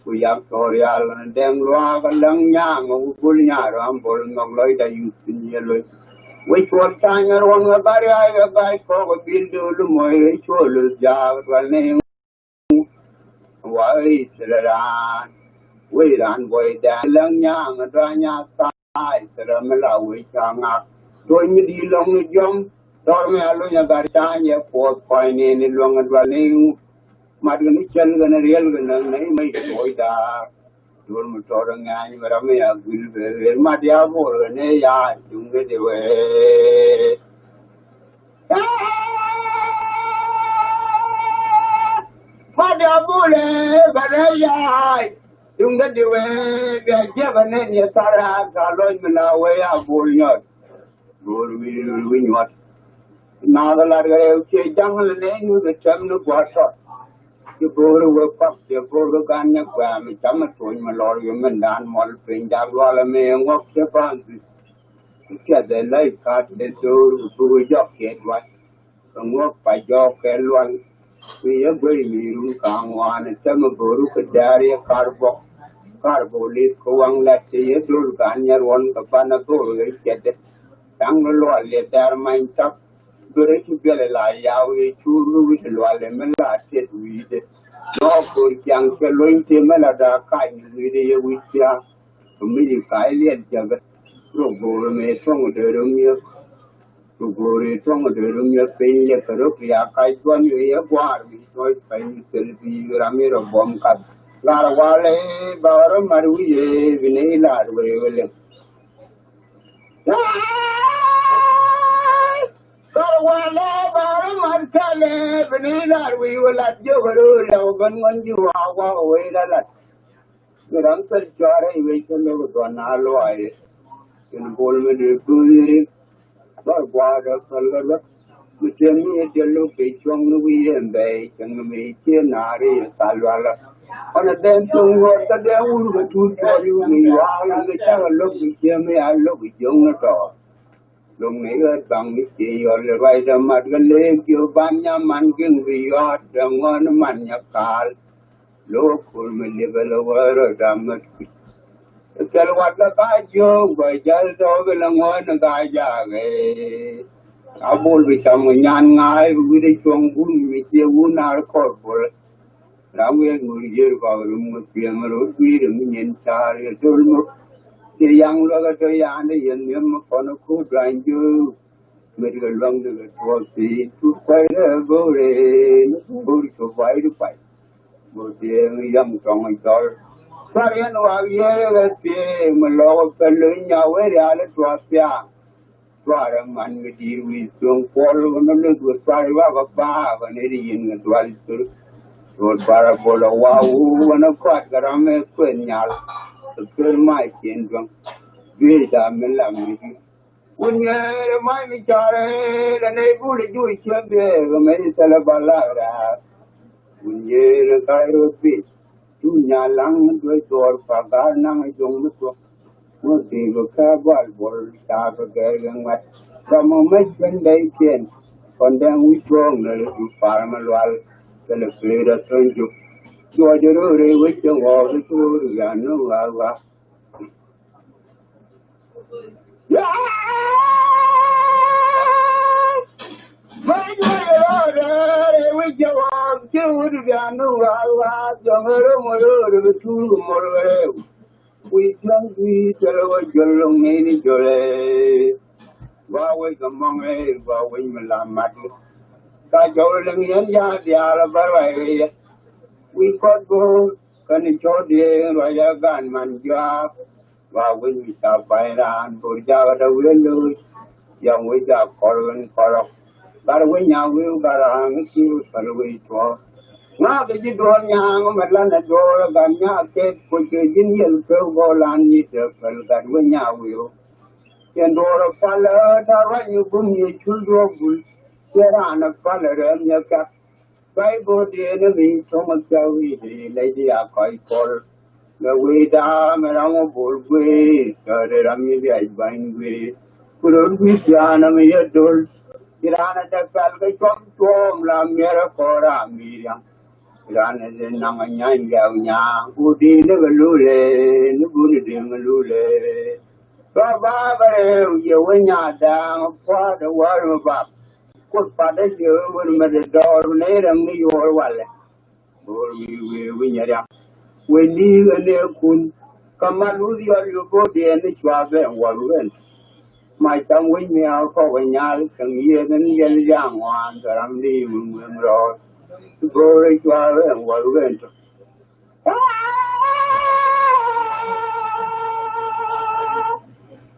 Ku yak thɔɔr yal ni dɛŋ luaak ɛ läŋ nyaaŋ ɛ ku bul nyaar ram bol nhɔk lɔcda yuth piny yɛ loc. Wec cuɔl tany ɛ ruɔn ɛ bariac ɛ gac kɔk ɛ bil do̱l mɔc ɛ cuɔl jaak dual ni. Wa ɣic thilɛ raan. Wec raan buɔy dɛŋ läŋ nyaaŋ ɛ duany a thac thilɛ mi la wec ca ŋak. Tuɔny mi di̱i̱t lɔŋ ni jiɔm. Tɔr mi a luny a gar caaŋ yɛ puɔth kɔc ni ni luäŋ a dual ni ŋu. Mat kɛ ni cäl kɛ ni riɛl kɛ ni ni mec tuɔc daar. Duɔl mi tɔr ŋɛ̈ny mi ram mi a guil bɛ ɣer mat ya bor kɛ ni ya duŋ ni di wee. Mat ya bor ɛ bɛ ni ya duŋ ni di wee bia jiɛk kɛ ni ni thar a ka lɔc mi la wee a bor nyɔt. Go̱o̱r wi̱i̱ wi̱i̱ nyuɔ̱t. Naath lat kɛ rɛw cie ja̱ŋ lɛ nɛy nuth ɛ tɛm ni gua̱a̱r tɔt. Ci go̱o̱r wek kɔk cie go̱o̱r kɛ gan ni gua̱a̱m ɛ cam ɛ tuɔ̱ny mi lɔr wi̱i̱ mindan muɔl piny jak lual ɛmɛ ŋuɔ̱k cɛ pa̱a̱n dhi̱th. Kɛ piɛth ɛ lay ka̱a̱t ɛ thoor kɛ buk ɛ jɔk kiɛ duac. Kɛ ŋuɔ̱k pa jɔɔk kɛ lual. Kɛ yɛ guey mi run ka̱a̱ŋ ŋuan ɛ tɛm ɛ go̱o̱ru kɛ dɛɛr yɛ kar bɔk. Kar bɔk li̱th kɛ waŋ lat cɛ yɛ do̱l ka̱a̱n nyɛ ruɔn kɛ pan ɛ go̱o̱ru yɛ cɛtdɛ. Da̱ŋ ni lual yɛ dɛɛr many tak. Bërɛ ci biɛl ɛ la yaw yɛ cuur mi wi̱c lual ɛ mi la tet wi̱i̱dɛ. Nɔɔk ko̱r ciaŋ cɛ luny ti mi la daa kac ni wi̱i̱dɛ yɛ wi̱c ciaak. Kɛ mi ci kac liɛl jɛbɛ. Rok go̱o̱r mi tuɔ̱ŋ dee rɔ mi̱eth. Kɛ go̱o̱ri tuɔ̱ŋ dee rum yɛ piny yɛ kɛ ruk ya kac gua̱n yɛ yɛ gua̱a̱r wi̱i̱ tuɔ̱c pɛny thil bi̱i̱ ram mi rɔ buɔ̱m kath. Lar walɛ ba rɔ mat wi̱i̱ yɛ bi ni lar wee wee lem. Lar walɛ ba rɔ mat kalɛ bi ni lar wi̱i̱ wee lat jiök rɔ lɛw ben ŋuɔ̱n ji̱ wa̱a̱ wa̱a̱ wee la lat. Mi ram thil cuarɛ i̱ wec kä lo̱k dhuɔ̱n a luaac. Tin bol mi dee kuuth yeri. Bär gua̱a̱r dee päl kä luäk. Mi tiɛm mi yɛ diɛl lo̱k kɛ cuɔ̱ŋ ni wi̱i̱ yɛ mbɛy cäŋ mi cie naar i̱ thal lualä. Ɣän a dhɛn tho̱ŋ ɣɔt kä dee wur kɛ tuut cuɔl i̱ wi̱i̱ yuaal mi cakɛ lo̱k kɛ ciɛ mi a lo̱k kɛ jiöŋ ni tɔɔr. Lo̱ŋ ni ɣät baŋ mi cie yɔl i̱ ruacdä mat kɛ lëëk jiö ban nya man gi̱ŋ bi yɔaat dee ŋɔn man nya kaal. Lo̱k kur mi li̱bɛ lɛ wä rɔ dam mät kui̱. Kɛl wat la ka jiök bä jäl tɔɔk la ŋuɔ̱n ka jaak ɛ. A bol bi cam kɛ nyan ŋa̱a̱c bi wi̱cdɛ cuɔ̱ŋ bun mi ciɛ wun a kɔr bol. Ram wi̱i̱ ŋur yiër kɔk rum ŋu piɛŋ rot wi̱i̱ ri mi nyin ca̱a̱r yɛ dol muk. Ci yaŋ luäk a tɔ ya̱a̱n dee yɛn nhiam mi kɔn a kuut duany jiök. Met kɛ luaŋ ni kɛ tuɔɔk thiec tut kuay rɛ go̱o̱rɛ ni go̱o̱r cu buay di kuay. Go̱o̱r thiec ni yam tɔŋ cɔl. Kuar yɛn wak yɛrɛ kɛ thiec mi lɔk kɛ lo̱ny nya wee rial tuɔɔk thiaak. Tuarɛ man mi di̱i̱r wi̱i̱ thuɔ̱ŋ kuɔl kɛ ni lek wee tuarɛ wak kɛ baak kɛ ni di yin kɛ dual thur. Tuɔɔk tuarɛ bol a wa wuu kɛ ni kuat kɛ ram ɛ kuën nyal. Kɛ kër ma cien duäŋ. Duee ca mi lam mi di. Wun nyɛɛr mac mi cɔrɛ la nɛy bul juc ciɛ biɛɛr kɛ mɛc thilɛ ba lak raar. Wun nyɛɛr kac rot piny. Tuny nya laŋ duec duɔɔr pa gar naŋ joŋ mi thuɔ̱k. Ŋot dee bi kɛ bual buɔl ca bi gɛɛr kɛ ŋuɛt. Gam mi mec kɛn dɛy kiɛn kɔn dɛŋ wi̱c tuɔɔk nɛ ri du par mi lual. Thilɛ peet a thony juk. Cuɔc rot rɛy wec cɛ ɣɔɔk i̱ tuɔɔr wian ni ɣaar ɣaar. Wi̱i̱ ti̱eŋ wi̱i̱ tɛl wä jɔl loŋ ni ni jɔl ɛ. Gua wec kɛ mɔŋ ɛ gua wec mi la mat. Ka jɔw liŋ yɛn ja̱a̱ŋ diaal bä ruac rɛy yɛ. Wi̱i̱ kɔt go̱o̱r kɛn cɔw diee ruac ɛ gan man juaak. Wa wi̱ny wi̱c ca ba̱ny raan bur jakä dee wi̱i̱ lo̱c. Yɔ̱ŋ wi̱c ca kɔr wi̱n kɔrɔk. Gat wi̱ny a wi̱i̱ gat raan ŋi ci wi̱i̱ päl wi̱i̱ tuɔɔk. Ŋa̱a̱k kɛ ji̱ duɔ̱ɔ̱r nyaaŋ mɛ lan ɛ duɔ̱ɔ̱r ɛ gat nyaak kɛt kuc kɛ ji̱n yɛl kɛ gɔɔ lan nyi̱t ɛ päl gat wi̱ny a wi̱i̱. Cɛn duɔ̱ɔ̱r ɛ pal ɛ ta̱ ruac mi bum yɛ cul duɔ̱ɔ̱k bul. Cɛ raan ɛ pal ɛ rɛm yɛ kɛk. Bay bo̱o̱diɛn mi cuɔ̱ŋ a thia̱w wi̱i̱di lɛcdi a kɔc kɔl. Mɛ wi̱i̱da mɛ ram wä bo̱o̱r guiir cɔɔri ram mi biac ba̱ny guiir. Ku rot wi̱i̱ thia̱a̱n mi yɛ do̱l. Ci raan a däk pɛl kɛ cuɔ̱m cuɔ̱ɔ̱m la miɛr a kɔɔr a mi̱i̱ riaŋ. Ci raan a dee naŋ a nyany gɛ̈w nyaa ku di̱i̱n ni kɛ lulɛ ni buni di̱i̱n kɛ lulɛ. Tɔ ba bɛ rɛw yɛ wä nyaa da̱a̱ŋ kua̱r dee wär mi bak. Kuoth patdä jiök wër mɛ dee dɔɔr nɛy rɛm ni yuɔɔr walɛ. Bo̱o̱r wi̱i̱ wi̱i̱ wi̱i̱ nyɛ riam. Wec ni ɣän ëë kun kä mal wuth yɔl yu bo̱o̱r diɛɛn ni cua ben wal wen. Ma cam wec mi a kɔk ɛ nyal kɛŋ yiëëth ni yɛn ja̱a̱ŋ ŋuan kɛ ram di wi̱i̱ wi̱i̱ rɔɔd. Bo̱o̱r ɛ cua ben wal wen tɔ.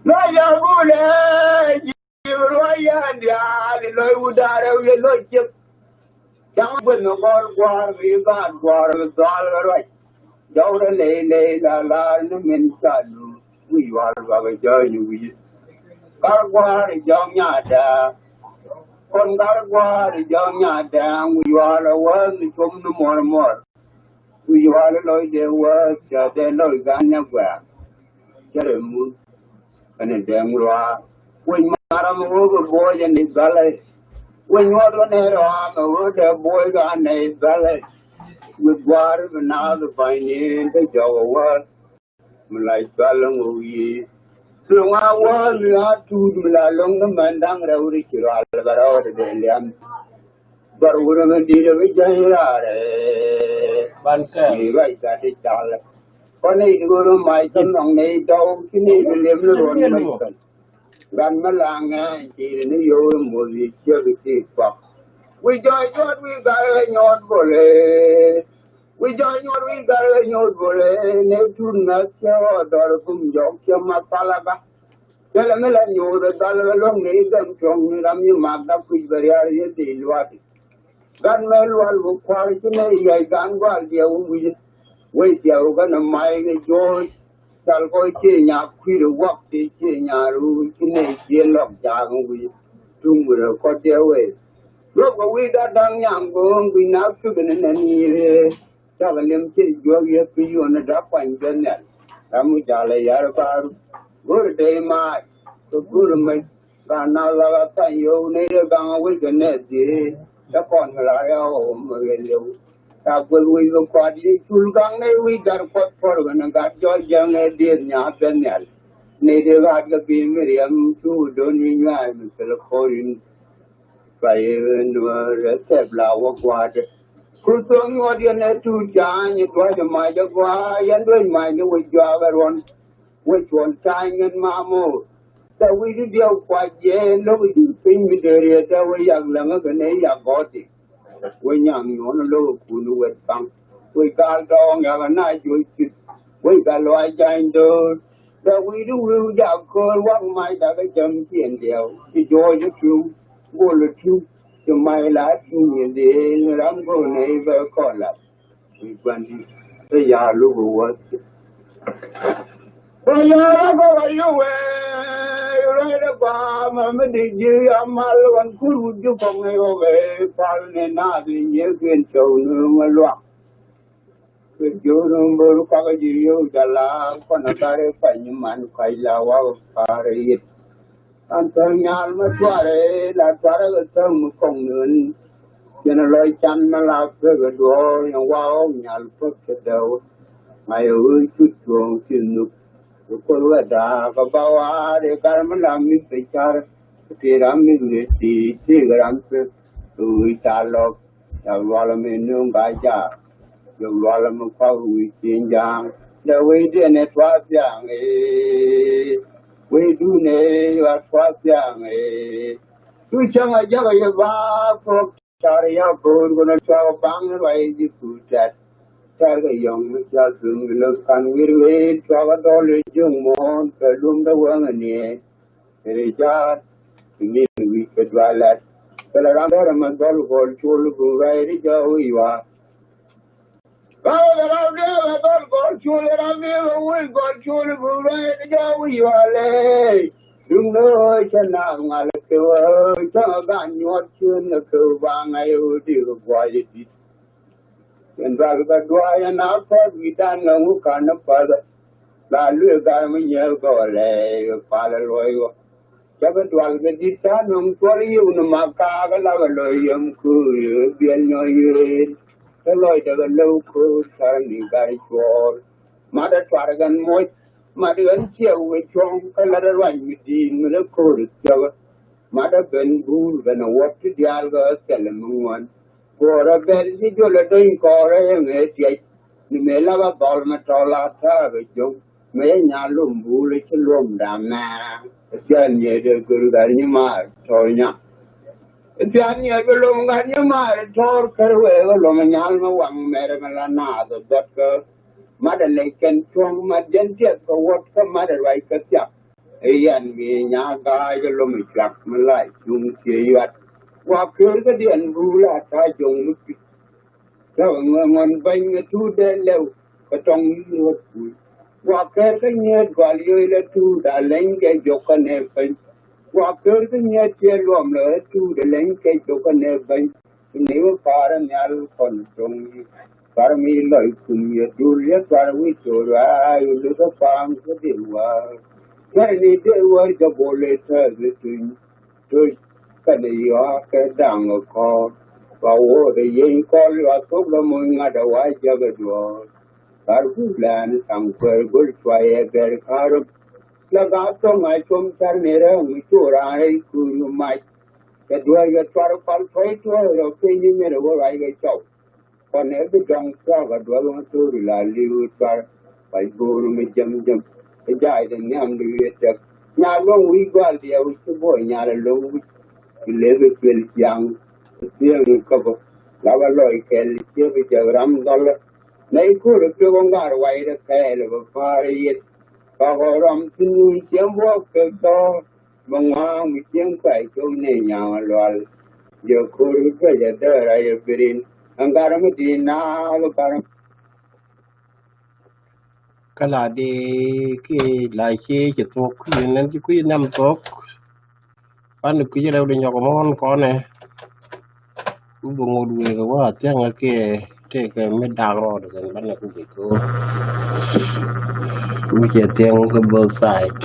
Lɔ yɛ bulɛ. Ruac yɛn diaal i̱ lɔc wut da̱a̱r rɛw yɛ lɔc ciek. Ja̱ŋ gueth mi gɔl gua̱a̱r mi gaat gua̱a̱r mi dhɔal kɛ ruac. Jɔw rɛ ley ley la la̱a̱r ni min ca luuth wi̱c wal bakɛ jɔ̱ɔ̱ny wi̱i̱. Gat gua̱a̱r i̱ jɔ̱ɔ̱k nyaatdä. Kɔn gat gua̱a̱r i̱ jɔ̱ɔ̱k nyaatdä wi̱c wal ɛ wäth mi com ni muɔ̱r muɔ̱r. Wi̱c wal i̱ lɔcdɛ wäth cɛ dee lɔc gan nyɛ guɛ̈ɛ̈r. Cɛ rɛ mun. Kɛnɛ dɛŋ ruaar. Wec maram ɣöö bɛ buɔ̱ɔ̱c ɛn i̱ dhɔlɛ. Wec nyuɔth wä nɛy rɔaam ɛ ɣöö dee buɔ̱ɔ̱c ɣä nɛy dhɔlɛ. Wi̱c gua̱a̱r bi naath ba̱ny ni te jɔk ɛ wäär. Mi la cual ɛn ɣöö yiëë. Lo̱ŋ a wäär mi la tuut mi la lo̱ŋ ni mɛn da̱ŋ rɛw ri ci rual bɛ rɔɔdɛ dee liam. Bär wurɛ mi di̱i̱t ɛ bi jäny raarɛ. Ban kɛ. Ni ruac gat i̱ cal. Kɔn i̱ go̱r mac kä nɔŋ ni dɔw ci ni bi lem ni ruɔn mac kän. Gat mi laŋɛ ci ni yo̱o̱ moth i̱ ciek i̱ ti kɔk. Wi̱c jɔɔc juɔt wi̱c gat i̱ nyuɔt bolɛ. Wi̱c jɔɔc nyuɔt wi̱c gat i̱ nyuɔt bolɛ. Ni tut ŋäth cɛ ɣɔɔ dhɔr kum jɔk cɛ ma palaga. Thilɛ mi la nyuuth ɛ dhɔl ɛ lo̱ŋ ni gɛm cuɔ̱ŋ ni ram ni mak dap kui̱c bɛ riaar yeth i̱ lua̱a̱t. Gat mɛ lual wä kua̱r ci nɛ yɛc gan gua̱a̱r diɛw wi̱c. Wec diɛw kɛnɛ mac kɛ jo̱o̱c. Cal kɔc cië nyaak kui̱r ɛ wak ti cië nyaak ruuc ci nɛ cië lɔk jaak wi̱c. Tuŋ wi̱r ɛ kɔt diɛw wec. Luɔk kɛ wi̱c dat da̱ŋ nyaŋ go̱o̱ŋ gui̱c nak cuk ni nɛ ni̱i̱r. Cakɛ li̱em ci juɔk yɛ pi yun ɛ dap kuany jɛ nhial. Ram mi jalɛ yar bar go̱r dee mac kɛ go̱r mec. Ran na lak a thany yio̱w ni yɛ gaŋ a wi̱c kɛ nɛth diee. Cɛ kɔn mi la yɛ ɣɔw mi yɛ liw. Ca gueth wi̱c kɛ kuat yi cul gaŋ nɛy wi̱c gat kuɔth puɔr ɣän gat jɔl jäŋ ɛ dieth nya bɛn nhial. Nɛy dee gat kɛ bi mi riɛm cu do̱n wi̱c nyuaar mi thil ko̱r in. Kua yɛ nuɔr ɛ thɛp la wä gua̱a̱tdɛ. Ku thoŋ nyuɔt yɛn ɛ tuut ca nyi dua̱c ɛ mac ɛ gua̱a̱ yɛn duec mac ni wec juaak ɛ ruɔ̱n. Wec cuɔn ta̱a̱ny ŋän mamoor. Tɛ wi̱cdu diɛw kuac yɛ lo̱k ji̱ piny mi dee riet tɛ wec yak läŋä kɛ nɛy yak gɔ̱ɔ̱ti. Wec nyaŋ nyuɔ̱n lo̱k kun wet paŋ. Wec gal dɔɔŋ yak na juɔc cit. Wec gal luac jany do̱r. Tɛ wi̱cdu wi̱i̱ jak köör wak mac dak ɛ cäm ciɛn diɛw. Ci juɔc ɛ tuŋ. Gol ɛ tuŋ. Ci mac la tuŋ yɛ dee ram go̱o̱r nɛy bɛ kɔn lat. Wi̱i̱ gua̱ndit ɛ ya luk ɛ wäth. Bä yara bä wa yowɛ rɛy dɛ gɔaa mɛ mi di ji̱ ya mal wan kur wut ji̱ kɔŋ yowɛ pal ni naath in yɛ kien cɔw ni mɛ luak. Kɛ ji̱ wun bor kuak ji̱ yow jala kɔn a kari pany man kuac la wa kari yit. An thɔl nyal ma tuarɛ la tuarɛ kɛ thäŋ mi kɔŋ ni ɣän. Jɛn a lɔc can ma la pek a duɔɔr yɛn wa ɣɔw nyal puɔth kɛ dɛw. Ma yɛ ɣöö cut tuɔɔŋ ci nhuk. Kɛ kuoth wɛ daak a ba waar yɛ gar mi la mi̱th kɛ car. Kɛ ti ram mi̱th ni ti ti kɛ ram pek kɛ ɣöö ca lɔk. Yak lualä mi nuŋ ka jaak. Yak lualä mi kuak wi̱i̱ cieŋ ja̱a̱ŋ. Dee wecdiɛn ɛ tuath thiaŋ ëë. Wecdun ëë yak tuath thiaŋ ëë. Cu cäŋ a jäk a yɛ baak puɔk. Car ya bo̱o̱r kun a cuak a baŋ ruac ji̱ kuut tɛt. Car kɛ yɔ̱ŋ mi ca thuŋ bi lo̱th kan wi̱r wee cuak a dɔl i̱ juŋ muɔ̱ɔ̱n kɛ lum dee wäŋ a niee. Ri jaat mi wi̱c kɛ dualɛ. Kɛ lɛ ram dɔrɛ mɛ dhɔl gɔl col buk rɛy ri jɔw i̱ yuaar. Kɛ lɛ ram dee mɛ dhɔl gɔl col ram dee mɛ wi̱c gɔl col buk rɛy ri jɔw i̱ yuaar lɛ. Duŋ ni ɣöö cɛ naath ŋual kɛ ɣöö cä ŋa gan nyuɔt ciön kɛ ɣöö ba ŋa̱c ɣöö dee kɛ gua̱c ɛ di̱t. Yɛn dual bɛ dua̱a̱c ɛn a kɔt wi̱i̱dan ŋäŋu ka̱n ni päth. La luëë gar mi nyieth gɔɔlɛ pal ɛ luɔi ɣɔ̱. Cä bi dual kɛ di̱t ta̱a̱ nöŋ cuɔl yiëw ni ma kaak ɛ la bɛ lɔc yɛm kööri biɛl nyɔ̱ yeen. Kä lɔcdɛ kɛ lɛw köör cär ni gar cuɔɔr. Mat ɛ tuar kɛn moc mat ɣän ciɛw kɛ cuɔ̱ŋ kä lat ɛ ruac mi di̱i̱t mi lɛ kööri thiäkä. Mat ɛ ben guur ben ɛ wuɔ̱t ti diaal kɛ thilɛ mi ŋuan. Kuɔɔrä bɛl ci jol ɛ dony kɔɔrä yɛ ŋee tiɛc. Ni mëë lak a dhɔl mi tɔl a tääk ɛ jo̱ŋ. Mëë nya lom buul ɛ ci luɔm dam nɛɛŋ. Ɛ thia̱a̱n nyieet ɛ gör gat nyi maar tɔɔr nya. Ɛ thia̱a̱n nyieet bi lom gat nyi maar tɔɔr kär wee ɛ lom ɛ nyal mi waŋ mɛr ɛ mi la naath ɛ gɔt kä. Mat ɛ lec kɛn cuɔ̱ŋ mat jɛn tiɛth kɛ wuɔ̱t kä mat ɛ ruac kä thiak. Ɛ yan mi nya ga̱a̱c ɛ lom ɛ cuak mi la cuŋ cie yuat. Wa kër kä diɛn buul a ta̱a̱ jo̱ŋ mi pi̱th. Tɔ̱ ŋuɛn bäny ŋɛ tuut dee lɛw kɛ tɔŋ yi̱i̱r wä kuc. Gua kɛɛr kä nyiet gɔal yoc lɛ tuut a leny kɛ jɔk kä nɛ bäny. Gua kɛɛr kä nyiet tiɛɛl luɔm lɛ tuut a leny kɛ jɔk kä nɛ bäny. Ni wä pa̱a̱r nhial kɔn tɔŋ yi̱i̱r. Pa̱a̱r mi lɔc kum yɛ dul yɛ pa̱a̱r wi̱c to̱r a yɛ luth kä pa̱a̱m kä dee wa̱a̱r. Kɛn ni dee wa̱a̱r jɛ bol lɛ tääth lɛ tuny. Tuc kɛnɛ yɔaakɛ da̱ŋ ɛ kɔɔr. Ba wo̱o̱dɛ yieny kɔl yɔa thok lɔ muny ŋa̱t ɛ wa jäk ɛ duɔ̱ɔ̱r. Bar gup lɛn thaŋ kuɛɛr go̱l cua yɛ gɛr ka̱r. Lɛ ga̱a̱ thok ŋa̱ com car ni rɛw mi cu raan rɛy kuur mi mac. Kɛ duäc kɛ tuar kɔl tuɔ̱c tuɔ̱c rɔ piny mi min ɛ wä ruac kɛ cɔw. Kɔn ɛ bi dɔŋ thuak a duɔl ŋä thori la li̱w tuar. Kuac go̱o̱r mi jɛm jɛm ɛ ja̱a̱c dɛ nhiam li̱w yɛ tɛk. Nya lo̱ŋ wi̱c gɔal diɛw ci buɔy nyal ɛ lo̱ŋ wi̱c. Bi lep ɛ cuɛl ciaŋ ɛ thiëëŋ ɛ käpä. La bä lɔc kɛl ciek ɛ jɛk ram dhɔlä. Nɛy ko̱r ɛ pek ɔ ŋa̱r wac rɛ kɛɛl ɛ bä pa̱a̱r ɛ yet. Bak ɔ ram thi̱n wi̱c ciɛm buɔk kɛ thɔɔr. Bä ŋua̱a̱ŋ mi cieŋ kuay cok ni nyaŋ lual. Yɛ ko̱r mi pec ɛ däär a yɛ birin. Ɛn gat mi di̱i̱t naath gat. Kä la di ki la cie ci thuɔ̱k kui̱ nɛn ci kui̱ nhiam thuɔ̱k. Pan di kui̱ rɛw di nyɔk mɔn kɔnɛ. Ku bi ŋot wek wa thiaŋ kiɛ tëëkɛ mi da̱a̱k rɔɔd kɛn banɛ ku bi ko̱o̱r. Mi cɛ thiaŋ kä both side.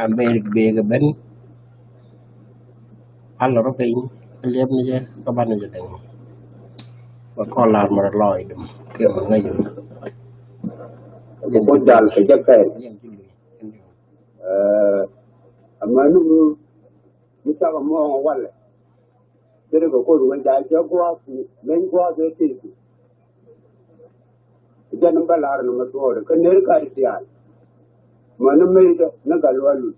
A ber bek ben. A lɔr piny. Liɛp ni jɛ kä banɛ jɛ dɛŋ. Bä kɔn lar mɛ rɔ lɔɔc dum kiɛ mɛ ŋäc dum. Kɛ bä jal kɛ jɛ kɛɛl. Ɛɛ, amäni mi cakɛ mɔɔŋ walɛ. Thilɛ kɛ koth wec ca cä gua̱a̱th ni meny gua̱a̱th ëë tëëki. Jɛn bä lar ni mɛ thuɔɔri kä ner kat thiaal. Mäni mecdä ni gat lualu.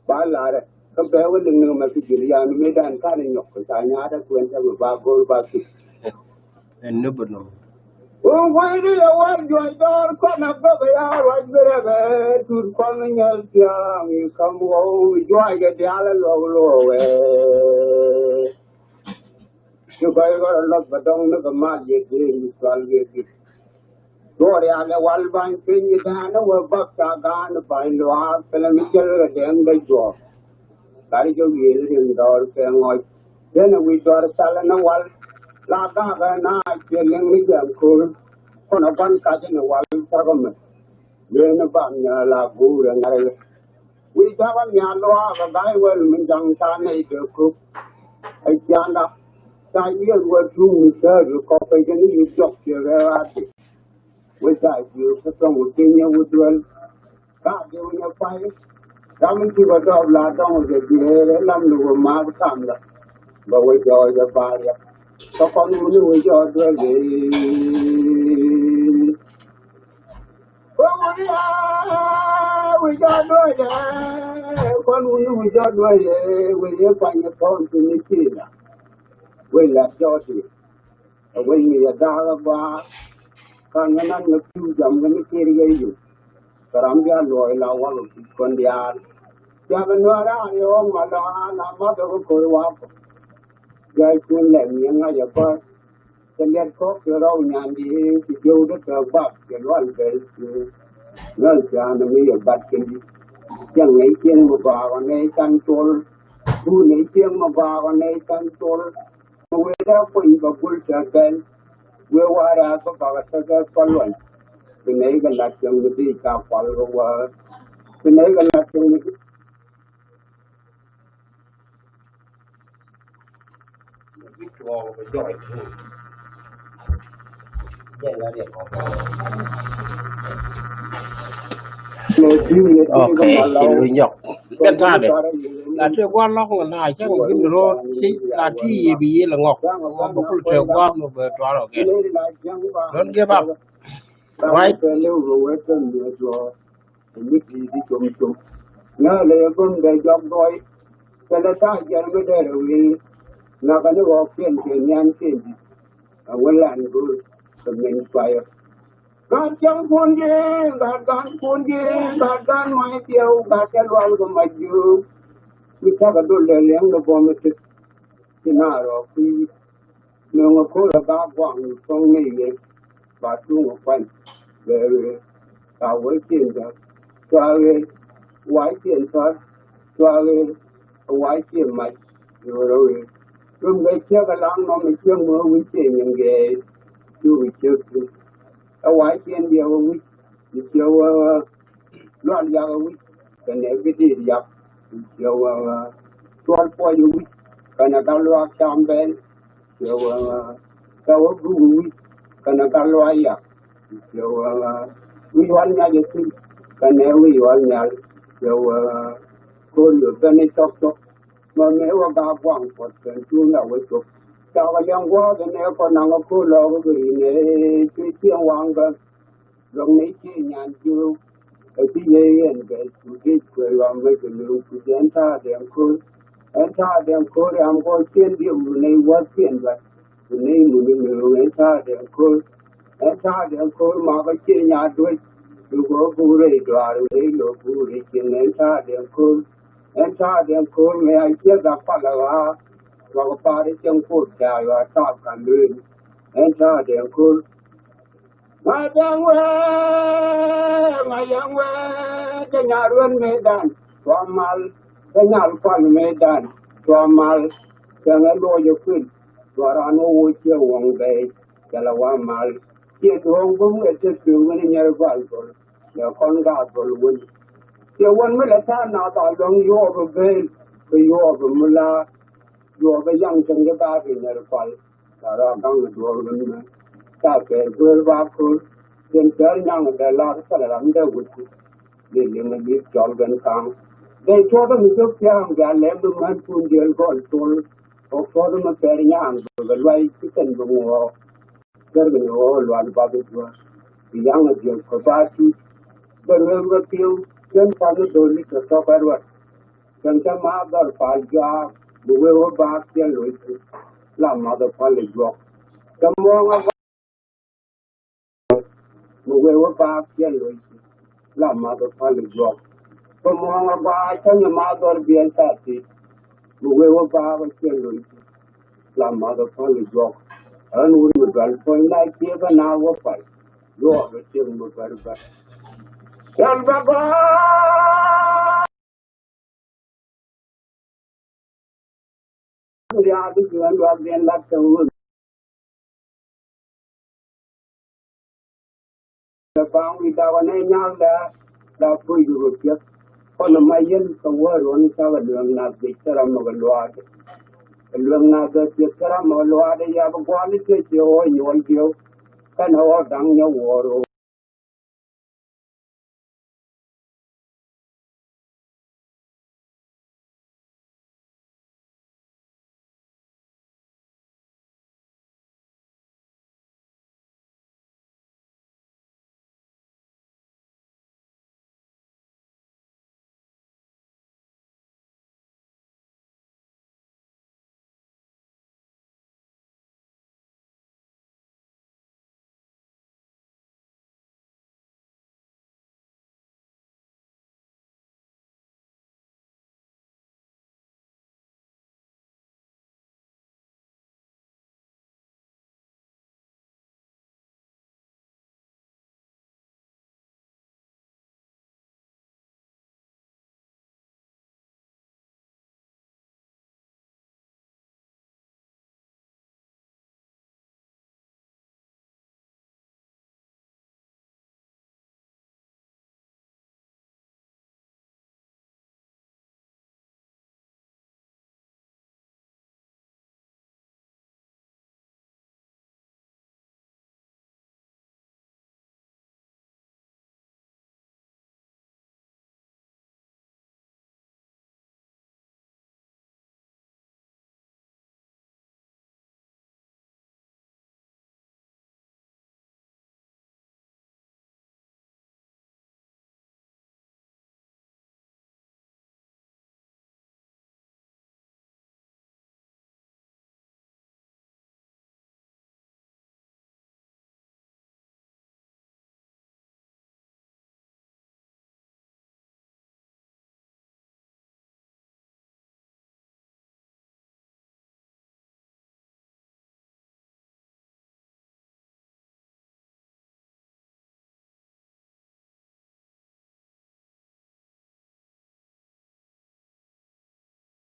Ba larɛ kä bɛ wä liŋ ni mɛ ki jil yan mecdan kan nyɔk kɛ ca nyaatɛ kuɛn tä mɛ ba go̱o̱r ba thik. Ɛn ni bä nɔm. Wun gueyni yɛ war juɔc dɔɔr kɔn a bäk ya ruac bi rɛbɛ tut kɔn nyɛl thiaŋ i̱ kam wä juɔc kɛ diaal a luɔk luɔwɛ. Ci gɔy rɔ lɔth bɛ dɔŋ ni kɛ mal yɛ dee ni cual yɛ dee. Duɔɔr ya lɛ wal ba̱ny piny i̱ dɛn ni wä bäk ca gaan ba̱ny luaak kɛlɛ mi cɛl kɛ dɛŋ bɛ juɔk. Kari jɔk yel rin dɔɔr kɛ ŋɔc. Denɛ wi̱i̱ dɔɔr thal ni wal la ga̱a̱k ɛ na ciɛ liŋ ni jɛn ko̱r. Kɔn ɛ gua̱n kac ni wal cak ɛ mɛ. Yeen ni bam nyɛ la guur ɛ ŋa̱r ɛ. Wi̱i̱ cak ɛ miaal luaak ɛ ga̱a̱c wɛl mi ja̱ŋ ca nɛy kɛ ko̱k. Ɛ cianda ca yiël wä tuŋ mi sääk ɛ kɔk ɛ jɛn i̱ jɔk ciɛ rɛw a dik. Wec a jiök kä thɔŋ wä piny ɛ wä duel. Ka diw nyɛ pay. Ram in ti bä dɔɔp la dɔŋ wä jɛ diëër ɛ lam ni wä maath kamda. Bä wä jɔɔc ɛ baar yɛ. Kä kɔn wuni wä jɔɔc duel dee. Wä wuni a wä jɔɔc duel dee. Kɔn wuni wä jɔɔc duel dee. Wä yɛ kuany ɛ thɔɔn ti ni ci la. Wä la jɔɔc ti. Ɛ wec mi yɛ ga̱a̱k ɛ gua̱a̱. Ka̱n ŋä nan ŋä pi̱w jam ŋä ni kiɛr yɛ yio̱w. Kɛ ram bia luɔɔc la wak ɛ kui̱c kɔn diaal. Cia kɛ nuäär a yɛ ɣɔ̱k ma lɔaaŋ a math ɛ kɛ ko̱r wak kɔ. Cia cuun lɛm yɛ ŋa̱c ɛ bäär. Kɛ liɛt kɔ̱k kɛ rɔw nyandi kɛ jiöw dee kɛ guak kɛ lual bɛl cuun. Lual cia ni mi yɛ bat kɛn di. Cieŋ nɛy cieŋ mi gɔaa kɔ nɛy can col. Duun nɛy cieŋ mi gɔaa kɔ nɛy can col. Wee dee kuny bɛ gul tɛ kɛn. Wee warɛ bä bakɛ tekɛ kɔ luɔny. Bi nɛy kɛ lat cieŋ mi di ca kual kɛ wä. Bi nɛy kɛ lat cieŋ mi di. Ok, ci luny nyɔk. Kɛn ta̱a̱dɛ. La tëë gua̱a̱r lɔ̱k ŋä na cäŋ bi mi ro̱o̱ ci la ti yiëë bi yiëë lɛ ŋɔk. Ŋɔk bɛ kul tëë gua̱a̱r mi bɛ tuaar ɔ kɛn. Don't give up. Right? Ɛ mi ti̱i̱ ti com com. Nyä lɛ yɛ bum dee jɔk dɔɔy. Kɛnɛ ta̱a̱ jiɛn mi dee rɛ wi̱i̱. Nakä ni ɣɔɔk kiɛn kiɛn nian kiɛn di̱t. Ɛ wä lan go̱o̱r kɛ min kuayɛ. Gat cäŋ kun ji̱, gat gan kun ji̱, gat gan mac diɛw, gat cɛ lual kɛ mac jiök. Mi cakɛ dol dee liɛŋ dee bɔm i̱ ti. Ci na rɔ kui̱. Nöŋ ɛ ko̱r ɛ ba guaŋ ni thɔŋ ni yɛ ba tuŋ ɛ kuany. Bɛ ɣöö ka wee cieŋ ja̱k cua ɣöö wa̱i̱ cieŋ tɔ̱r cua ɣöö wa̱i̱ cieŋ mac. Ɣöö rɛ ɣöö rum bɛ ciek ɛ laŋ nɔm ɛ cieŋ mi ɣä wi̱c cieŋ nyin gɛɛy. Cu bi ciek thi̱n ɛ wa̱i̱ cieŋ diɛw ɛ wi̱c. Bi ciek ɣöö lual yak ɛ wi̱c kɛnɛ bi diit yak. Bi ciek ɣöö tuɔl puɔc ɛ wi̱c kɛnɛ gat luaak cam bɛn. Ciɛ wä kä wä buk wi̱c kɛnɛ gat luac yak. Ciɛ wä wi̱c wal nyac ɛ thi̱n kɛnɛ wi̱c wal nyal. Ciɛ wä ko̱r yot bɛn i̱ cɔk cɔk. Mɛ mëë wä gaak guaŋ puɔt kɛn cuun la wä cop. Cakɔ liɛŋ guɔ̱ɔ̱k ɛn ɛ kɔn naŋ ɛ ko̱r lɔɔk ɛ kɛ rin ɛ ci cieŋ waŋ bä. Luɔ̱ŋ ni ci nyan jiök ɛ ci yee yɛn bɛ cu dec kuɛ luam mɛ jɛ luŋ ku jɛ ɛn ta̱a̱ dɛŋ ko̱r. Ɛn ta̱a̱ dɛŋ ko̱r yam kɔ cien diɛw lu nɛy wäth cien bɛ. Ku nɛy muni luŋ ɛn ta̱a̱ dɛŋ ko̱r. Ɛn ta̱a̱ dɛŋ ko̱r makɔ cien nyaat duec. Lu kɔ buk rɛy dɔaar nɛy lɔ buk rɛy cien ɛn ta̱a̱ dɛŋ ko̱r. Ɛn ta̱a̱ dɛŋ ko̱r mɛ a ciek a pal a ɣaar. Wakɔ pa̱a̱r i̱ cieŋ ko̱r ca yɔa taap ka lueel. Ɛn ta̱a̱ dɛŋ ko̱r. Ŋa̱cäŋ wee, ŋa̱cäŋ wee, cä nyal ruet mëëdan, tua mal, cä nyal kual mëëdan, tua mal, cäŋ ɛ luɔc ɛ kuil, tua raan wä woc ciɛ wäŋ bɛɛc, cɛ lɛ wa mal. Ciɛ duɔ̱ɔ̱ŋ bum kɛ tet pi̱w wen inyɛr gɔal gɔl, cɛ kɔn gaak gɔl wen. Ciɛ wen mi lɛ ta̱a̱ nath a luäŋ yuɔɔp ɛ beel, kɛ yuɔɔp ɛ mi la̱a̱. Duɔɔk bä yaŋ cäŋ jɛ ba ri nɛr kual. Ca rɔ gaŋ duɔɔk bä mɛ. Ca kɛɛr guer ba ko̱r. Cɛn kɛɛr nyaŋ dɛ lar kɛl ram dɛ wut. Li liŋ a li̱th cɔl ben kaŋ. Dee cuɔt mi cop piaŋ bia lɛm bi män kun diel gɔl col. Ɔ cuɔt mi kɛɛr nyaŋ bɛ luay ci kɛn bi ŋuɔɔk. Kɛɛr bi ni ɣɔɔ lual ba bi duɔ̱ɔ̱r. Bi yaŋ a diel kɔ ba tut. Bɛ rueem bä piw. Cɛn kuath mi dhol li kɛ tɔk ɛ ruat. Kɛn kä ma dhɔr pal juaak bi wee wä baak cɛ loc. La math pal juɔk. Kɛ muɔŋ a bi wee wä baak cɛ loc. La math pal juɔk. Kɛ muɔŋ a gɔaa cä nyɛ ma dhɔr biɛl tha thit. Bi wee wä baak cɛ loc. La math pal juɔk. Ɣän wun mi dual puɔ̱ny la ciek a na wä pal. Yuɔɔk a ciek mi bär bär. Cɛl bä gɔaa. Riaak bi ji̱ ɣän luaak diɛn lat kɛ ɣöö. Kɛ baŋ wi̱i̱ dak ɣɔn ɛ nyaak lɛ la puc rut piɛth. Kɔn ma yɛn kɛ wäär ɣɔn cakɛ lueŋ nath biɛc kɛ ram mɛ kɛ luaak. Kɛ lueŋ nath bɛ piɛth kɛ ram mɛ kɛ luaak ya bi gua̱a̱r ni piɛc ci ɣɔɔ nyuɔl jiök. Kɛn ɣɔɔ da̱ŋ nyɛ wuɔɔr ɣöö